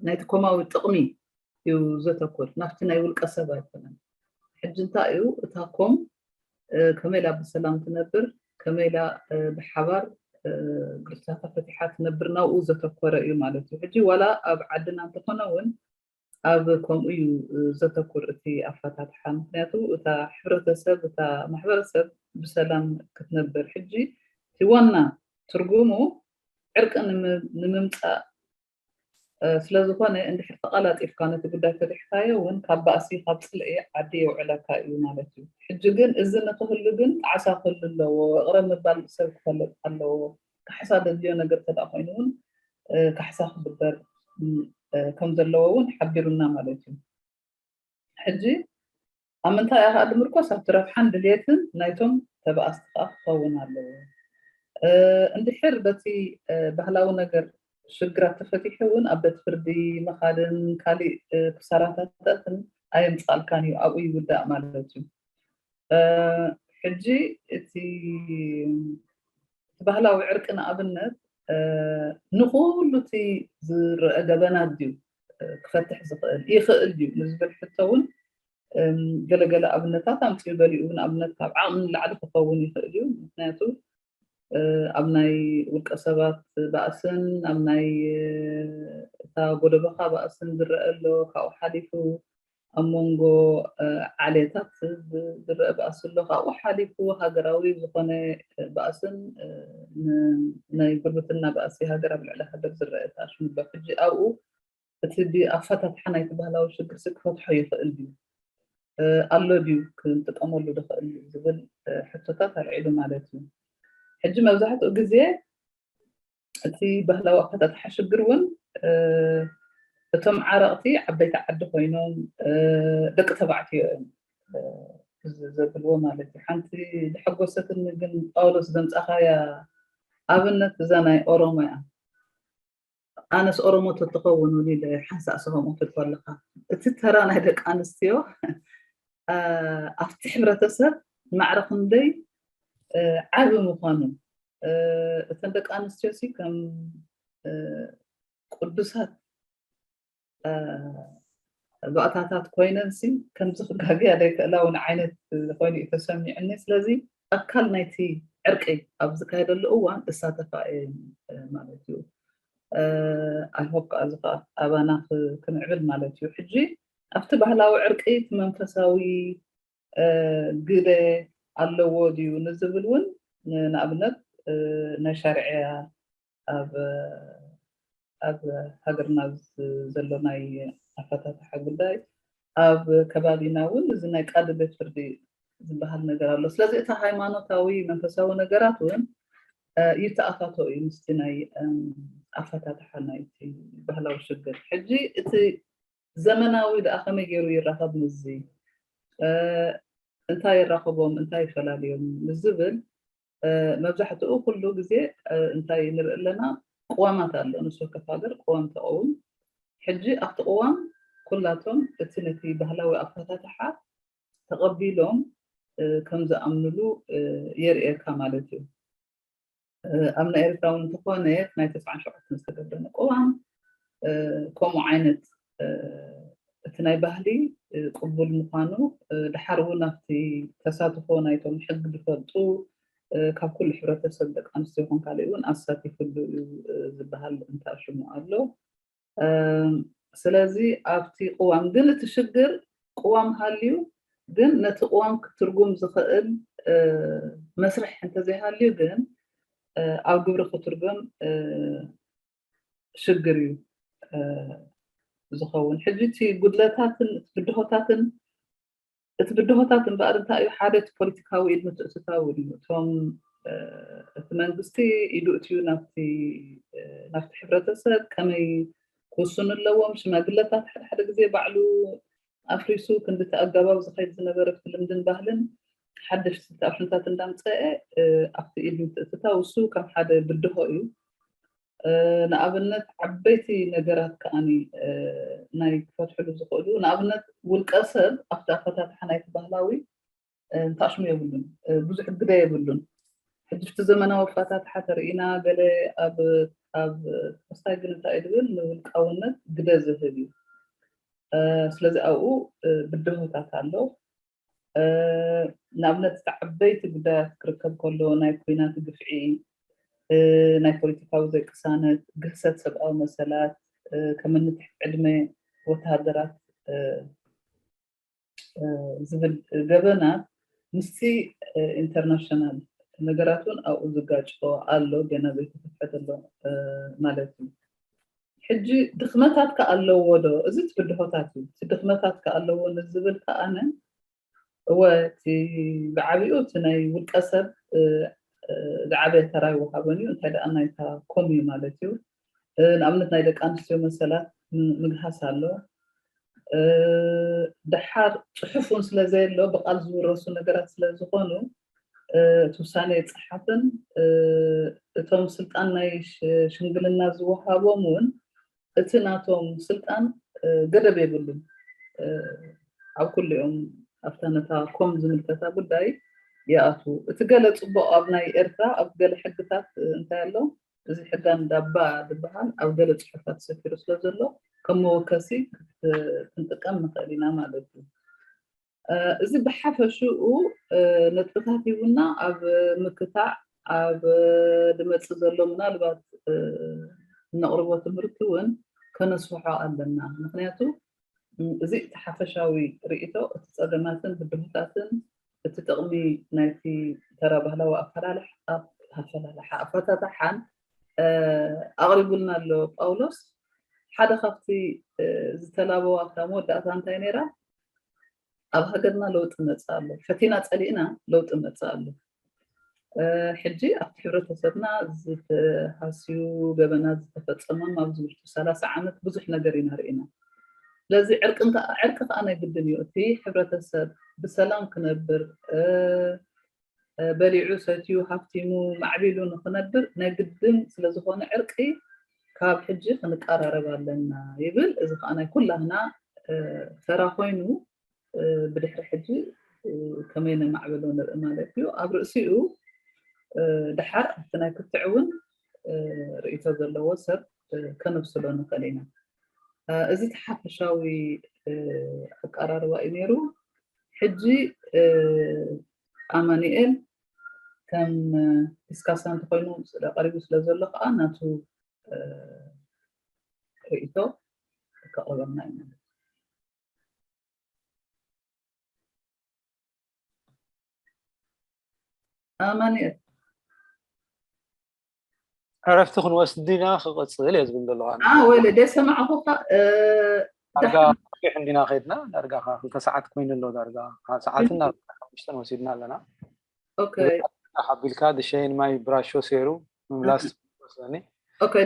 ናይቲ ኮማዊ ጥቕሚ እዩ ዘተኩር፣ ናብቲ ናይ ውልቀ ሰብ ኣይኮነን። ሕጂ እንታይ እዩ እታ ኮም ከመይ ኢላ ብሰላም ትነብር፣ ከመይ ኢላ ብሓባር ግርሳታ ፈቲሓ ትነብር፣ ናብኡ ዘተኮረ እዩ ማለት እዩ። ሕጂ ዋላ ኣብ ዓድና እንተኾነ እውን ኣብ ከምኡ እዩ ዘተኩር እቲ ኣፈታትሓ። ምክንያቱ እታ ሕብረተሰብ፣ እታ ማሕበረሰብ ብሰላም ክትነብር። ሕጂ እቲ ዋና ትርጉሙ ዕርቂ ንምምፃእ ስለዝኾነ እንድሕር ተቐላጢፍካ ነቲ ጉዳይ ፈቲሕካዮ እውን ካብ ባእሲ ካብ ፅልኢ ዓዲ የውዕለካ እዩ ማለት እዩ። ሕጂ ግን እዚ ንክህሉ ግን ጣዕሳ ክህሉ ኣለዎ። እቕረ ምባል ሰብ ክፈልጥ ኣለዎ። ካሕሳ ዘድልዮ ነገር ተደኣ ኮይኑ እውን ካሕሳ ክግበር ከም ዘለዎ እውን ሓቢሩና ማለት እዩ። ሕጂ ኣብ ምንታይ እያ ከዓ ዝምርኮስ? ኣብቲ ረብሓን ድልየትን ናይቶም ተባኣስቲ ከዓ ክኸውን ኣለዎ። እንድሕር በቲ ባህላዊ ነገር ሽግራት ተፈቲሑ እውን ኣብ ቤት ፍርዲ ምኻድን ካሊእ ክሳራታትን ኣየምፅኣልካን እዩ፣ ኣብኡ ይውዳእ ማለት እዩ። ሕጂ እቲ ባህላዊ ዕርቂ ንኣብነት ንኩሉ እቲ ዝረአ ገበናት ድዩ ክፈትሕ ዝኽእል? ይኽእል ድዩ ንዝብል ሕቶ እውን ገለገለ ኣብነታት ኣምፅኡ። ገሊኡ ንኣብነት ካብ ዓቕሚ ንላዕሊ ክኸውን ይኽእል እዩ። ምክንያቱ ኣብ ናይ ውልቀ ሰባት ባእስን ኣብ ናይ እታ ጎደቦኻ ባእስን ዝረአ ኣሎ። ካብኡ ሓሊፉ ኣብ መንጎ ዓሌታት ዝረአ ባእሲ ኣሎ። ካብኡ ሓሊፉ ሃገራዊ ዝኾነ ባእስን ናይ ጉርብትና ባእሲ ሃገር ኣብ ልዕሊ ሃገር ዝረአ ተኣሽሙ ኣሎ። ሕጂ ኣብኡ እቲ ኣፈታትሓ ናይቲ ባህላዊ ሽግር ሲ ክፈትሖ ይኽእል ድዩ ኣሎ ድዩ ክንጥቀመሉ ዝኽእል ዝብል ሕቶታት ኣልዒሉ ማለት እዩ። ሕጂ መብዛሕትኡ ግዜ እቲ ባህላዊ ኣፈታትሓ ሽግር እውን እቶም ዓረቕቲ ዓበይቲ ዓዲ ኮይኖም ደቂ ተባዕትዮ እዮም ዘብልዎ ማለት እዩ። ሓንቲ ዝሐጎሰትኒ ግን ጳውሎስ ዘምፃኻያ ኣብነት እዛ ናይ ኦሮሞ እያ። ኣነስ ኦሮሞ ተትኸውን እውን ኢለ ሓንሳእ ሰኸም ትልኮ ኣለካ። እቲ ተራ ናይ ደቂ ኣንስትዮ ኣብቲ ሕብረተሰብ ማዕረ ክንደይ ዓቢ ምዃኑ፣ እተን ደቂ ኣንስትዮ ሲ ከም ቅዱሳት ባእታታት ኮይነን ሲ ከምዚ ክጋግያ ዘይክእላ እውን ዓይነት ኮይኑ እዩ ተሰሚዑኒ። ስለዚ ኣካል ናይቲ ዕርቂ ኣብ ዝካየደሉ እዋን እሳተፋ እየን ማለት እዩ። ኣይሆፕ ከዓ እዚ ከዓ ኣባና ክምዕብል ማለት እዩ። ሕጂ ኣብቲ ባህላዊ ዕርቂ እቲ መንፈሳዊ ግደ ኣለዎ ድዩ ንዝብል እውን ንኣብነት ናይ ሻርዕያ ኣብ ኣብ ሃገርና ዘሎ ናይ ኣፈታትሓ ጉዳይ ኣብ ከባቢና እውን እዚ ናይ ቃዲ ቤት ፍርዲ ዝበሃል ነገር ኣሎ። ስለዚ እቲ ሃይማኖታዊ መንፈሳዊ ነገራት እውን ይተኣታቶ እዩ ምስቲ ናይ ኣፈታትሓ ናይቲ ባህላዊ ሽግር። ሕጂ እቲ ዘመናዊ ደኣ ከመይ ገይሩ ይራኸብ ምስዚ እንታይ የራኽቦም እንታይ ይፈላልዮም ንዝብል መብዛሕትኡ ኩሉ ግዜ እንታይ ንርኢ ኣለና? ቅዋማት ኣሎ። ንሱ ከፍ ሃገር ቅዋም ተቐውም። ሕጂ ኣብቲ ቅዋም ኩላቶም እቲ ነቲ ባህላዊ ኣፈታትሓ ተቐቢሎም ከም ዝኣምንሉ የርእየካ ማለት እዩ። ኣብ ናይ ኤርትራ እውን እንተኾነ ናይ ተስዓን ሸውዓተን ዝተገብረ ቅዋም ከምኡ ዓይነት እቲ ናይ ባህሊ ቅቡል ምዃኑ ድሓር እውን ኣብቲ ተሳትፎ ናይቶም ሕጊ ዝፈልጡ ካብ ኩሉ ሕብረተሰብ ደቂ ኣንስትዮ ይኹን ካልእ እውን ኣሳቲፍሉ እዩ ዝበሃል እንተኣሽሙ ኣሎ። ስለዚ ኣብቲ ቅዋም ግን እቲ ሽግር ቅዋም ሃልዩ ግን ነቲ ቅዋም ክትርጉም ዝኽእል መስርሕ እንተዘይሃልዩ ግን ኣብ ግብሪ ክትርጎም ሽግር እዩ ዝኸውን። ሕጂ እቲ ጉድለታትን እቲ ብድሆታትን እቲ ብድሆታት እምበኣር እንታይ እዩ? ሓደ እቲ ፖለቲካዊ ኢድ ምትእትታው እዩ። እቶም እቲ መንግስቲ ኢዱ እትዩ ናብቲ ናብቲ ሕብረተሰብ ከመይ ክውስኑ ኣለዎም? ሽማግለታት ሓደ ሓደ ግዜ ባዕሉ ኣፍሪሱ ክንድቲ ኣገባብ ዝኸይድ ዝነበረ ብቲ ልምድን ባህልን ሓደሽቲ ስታሽንታት እንዳምፀአ ኣብቲ ኢድ ምትእትታው እሱ ከም ሓደ ብድሆ እዩ። ንኣብነት ዓበይቲ ነገራት ከዓኒ ናይ ክፈትሕሉ ዝኽእሉ፣ ንኣብነት ውልቀ ሰብ ኣብቲ ኣፈታትሓ ናይቲ ባህላዊ እንታሽሙ የብሉን፣ ብዙሕ ግደ የብሉን። ሕጂ እቲ ዘመናዊ ኣፈታትሓ ተርኢና ገለ ኣብ ኣብ ተስታይ ግን እንታይ ድብል ንውልቃውነት ግደ ዝህብ እዩ። ስለዚ ኣብኡ ብድሆታት ኣሎ። ንኣብነት እቲ ዓበይቲ ጉዳያት ክርከብ ከሎ ናይ ኩናት ግፍዒ፣ ናይ ፖለቲካዊ ዘይቅሳነት፣ ግህሰት ሰብኣዊ መሰላት፣ ከምኒ ትሕቲ ዕድመ ወተሃደራት ዝብል ገበናት ምስቲ ኢንተርናሽናል ነገራት እውን ኣብኡ ዝጋጭኦ ኣሎ፣ ገና ዘይተፈትሐ ዘሎ ማለት እዩ። ሕጂ ድኽመታት ከ ኣለዎ ዶ? እዚ እቲ ብድሆታት እዩ። እቲ ድኽመታት ከ ኣለዎ ንዝብል ከኣነ እወ፣ እቲ ብዓቢኡ እቲ ናይ ውልቀ ሰብ ዝዓበየ ተራ ይወሃቦን እዩ። እንታይ ደኣ ናይታ ኮም እዩ ማለት እዩ። ንኣብነት ናይ ደቂ ኣንስትዮ መሰላት ምግሃስ ኣሎ። ደሓር ፅሑፍ እውን ስለ ዘየሎ ብቃል ዝውረሱ ነገራት ስለ ዝኾኑ እቲ ውሳነ ይፀሓፍን እቶም ስልጣን ናይ ሽምግልና ዝወሃቦም እውን እቲ ናቶም ስልጣን ገደብ የብሉን። ኣብ ኩሊኦም ኣብታ ነታ ኮም ዝምልከታ ጉዳይ ይኣትዉ። እቲ ገለ ፅቡቕ ኣብ ናይ ኤርትራ ኣብ ገለ ሕግታት እንታይ ኣሎ፣ እዚ ሕጋ እንዳባ ዝበሃል ኣብ ገለ ፅሑፋት ሰፊሩ ስለ ዘሎ ከም መወከሲ ክንጥቀም ንኽእል ኢና ማለት እዩ። እዚ ብሓፈሽኡ ነጥብታት ሂቡና ኣብ ምክታዕ ኣብ ድመፅእ ዘሎ ምናልባት እነቕርቦ ትምህርቲ እውን ከነስፍሖ ኣለና። ምክንያቱ እዚ እቲ ሓፈሻዊ ርእይቶ እቲ ፀገማትን ብድሆታትን እቲ ጥቕሚ ናይቲ ተራ ባህላዊ ኣፈላልሓ ኣፈላልሓ ኣፈታትሓን ኣቕሪቡልና ኣሎ ጳውሎስ። ሓደ ካብቲ ዝተላበዋ እታ መወዳእታ እንታይ ነይራ? ኣብ ሃገርና ለውጢ መፅእ ኣሎ፣ ፈቲና ፀሊእና ለውጢ መፅእ ኣሎ። ሕጂ ኣብቲ ሕብረተሰብና ዝተሃስዩ ገበናት ዝተፈፀሞም ኣብዚ ውሽጢ ሰላሳ ዓመት ብዙሕ ነገር ኢና ርኢና። ስለዚ ዕርቂ ከኣ ናይ ግድን እዩ። እቲ ሕብረተሰብ ብሰላም ክነብር፣ በሊዑ ሰትዩ ሃፍቲሙ ማዕቢሉ ንክነብር ናይ ግድን ስለዝኾነ ዕርቂ ካብ ሕጂ ክንቀራረብ ኣለና ይብል። እዚ ከዓ ናይ ኩላህና ተራ ኮይኑ ብድሕሪ ሕጂ ከመይ ነማዕብሎ ንርኢ ማለት እዩ። ኣብ ርእሲኡ ደሓር ኣብቲ ናይ ክትዕ እውን ርእይቶ ዘለዎ ሰብ ከነብስሎ ንኽእል ኢና። እዚ እቲ ሓፈሻዊ ኣቀራርባ እዩ ነይሩ። ሕጂ ኣማኑኤል ከም ዲስካሳንት ኮይኑ ቀሪቡ ስለ ዘሎ ከዓ ናቱ ርእይቶ ከቕርበልና እዩ ማለት እዩ። ኣማኑኤል ዕረፍቲ ክንወስድ ዲና ክቕፅል እየ ዝብል ዘለኹ። ወለ ደሰማዕኹካ ዳርጋ ፊሕ እንዲና ከይድና ዳርጋ ክልተ ሰዓት ኮይኑ ኣሎ። ዳርጋ ካብ ሰዓትን ናብ ሓሙሽተን ወሲድና ኣለና። ሓቢልካ ድሸይን ማይ ብራሾ ሰይሩ ምምላስ መስለኒ።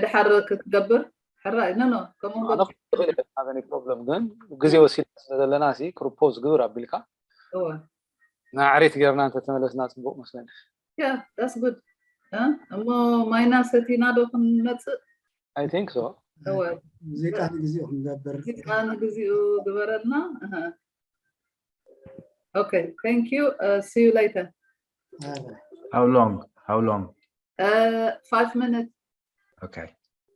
ድሓር ክትገብር ሕራይ ኖ ኖ ከምኡ ኣነ ክእል እየ ናገኒ ፕሮብለም ግን ግዜ ወሲድና ስለ ዘለና ሲ ክርፖዝ ግብር ኣቢልካ እወ ናዕሬት ገርና እንተተመለስና ፅቡቅ መስለኒ። Yeah, that's good. እሞ ማይና ሰቲና ዶ ክንመፅእ? I think so. እወ ሙዚቃ ንግዚኡ ክንገብር ሙዚቃ ንግዚኡ ግበረልና። Okay, thank you. See you later. How long? How long? Five minutes. Okay.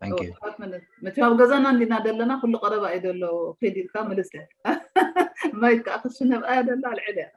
Thank you. መቸም ኣብ ገዛና እንዲና ዘለና ኩሉ ቀረባ እዩ ዘሎ። ኬዲድካ መልስ ማይ ከዓ ክሽነብ ኣያ ደላ ኣልዕል እያ።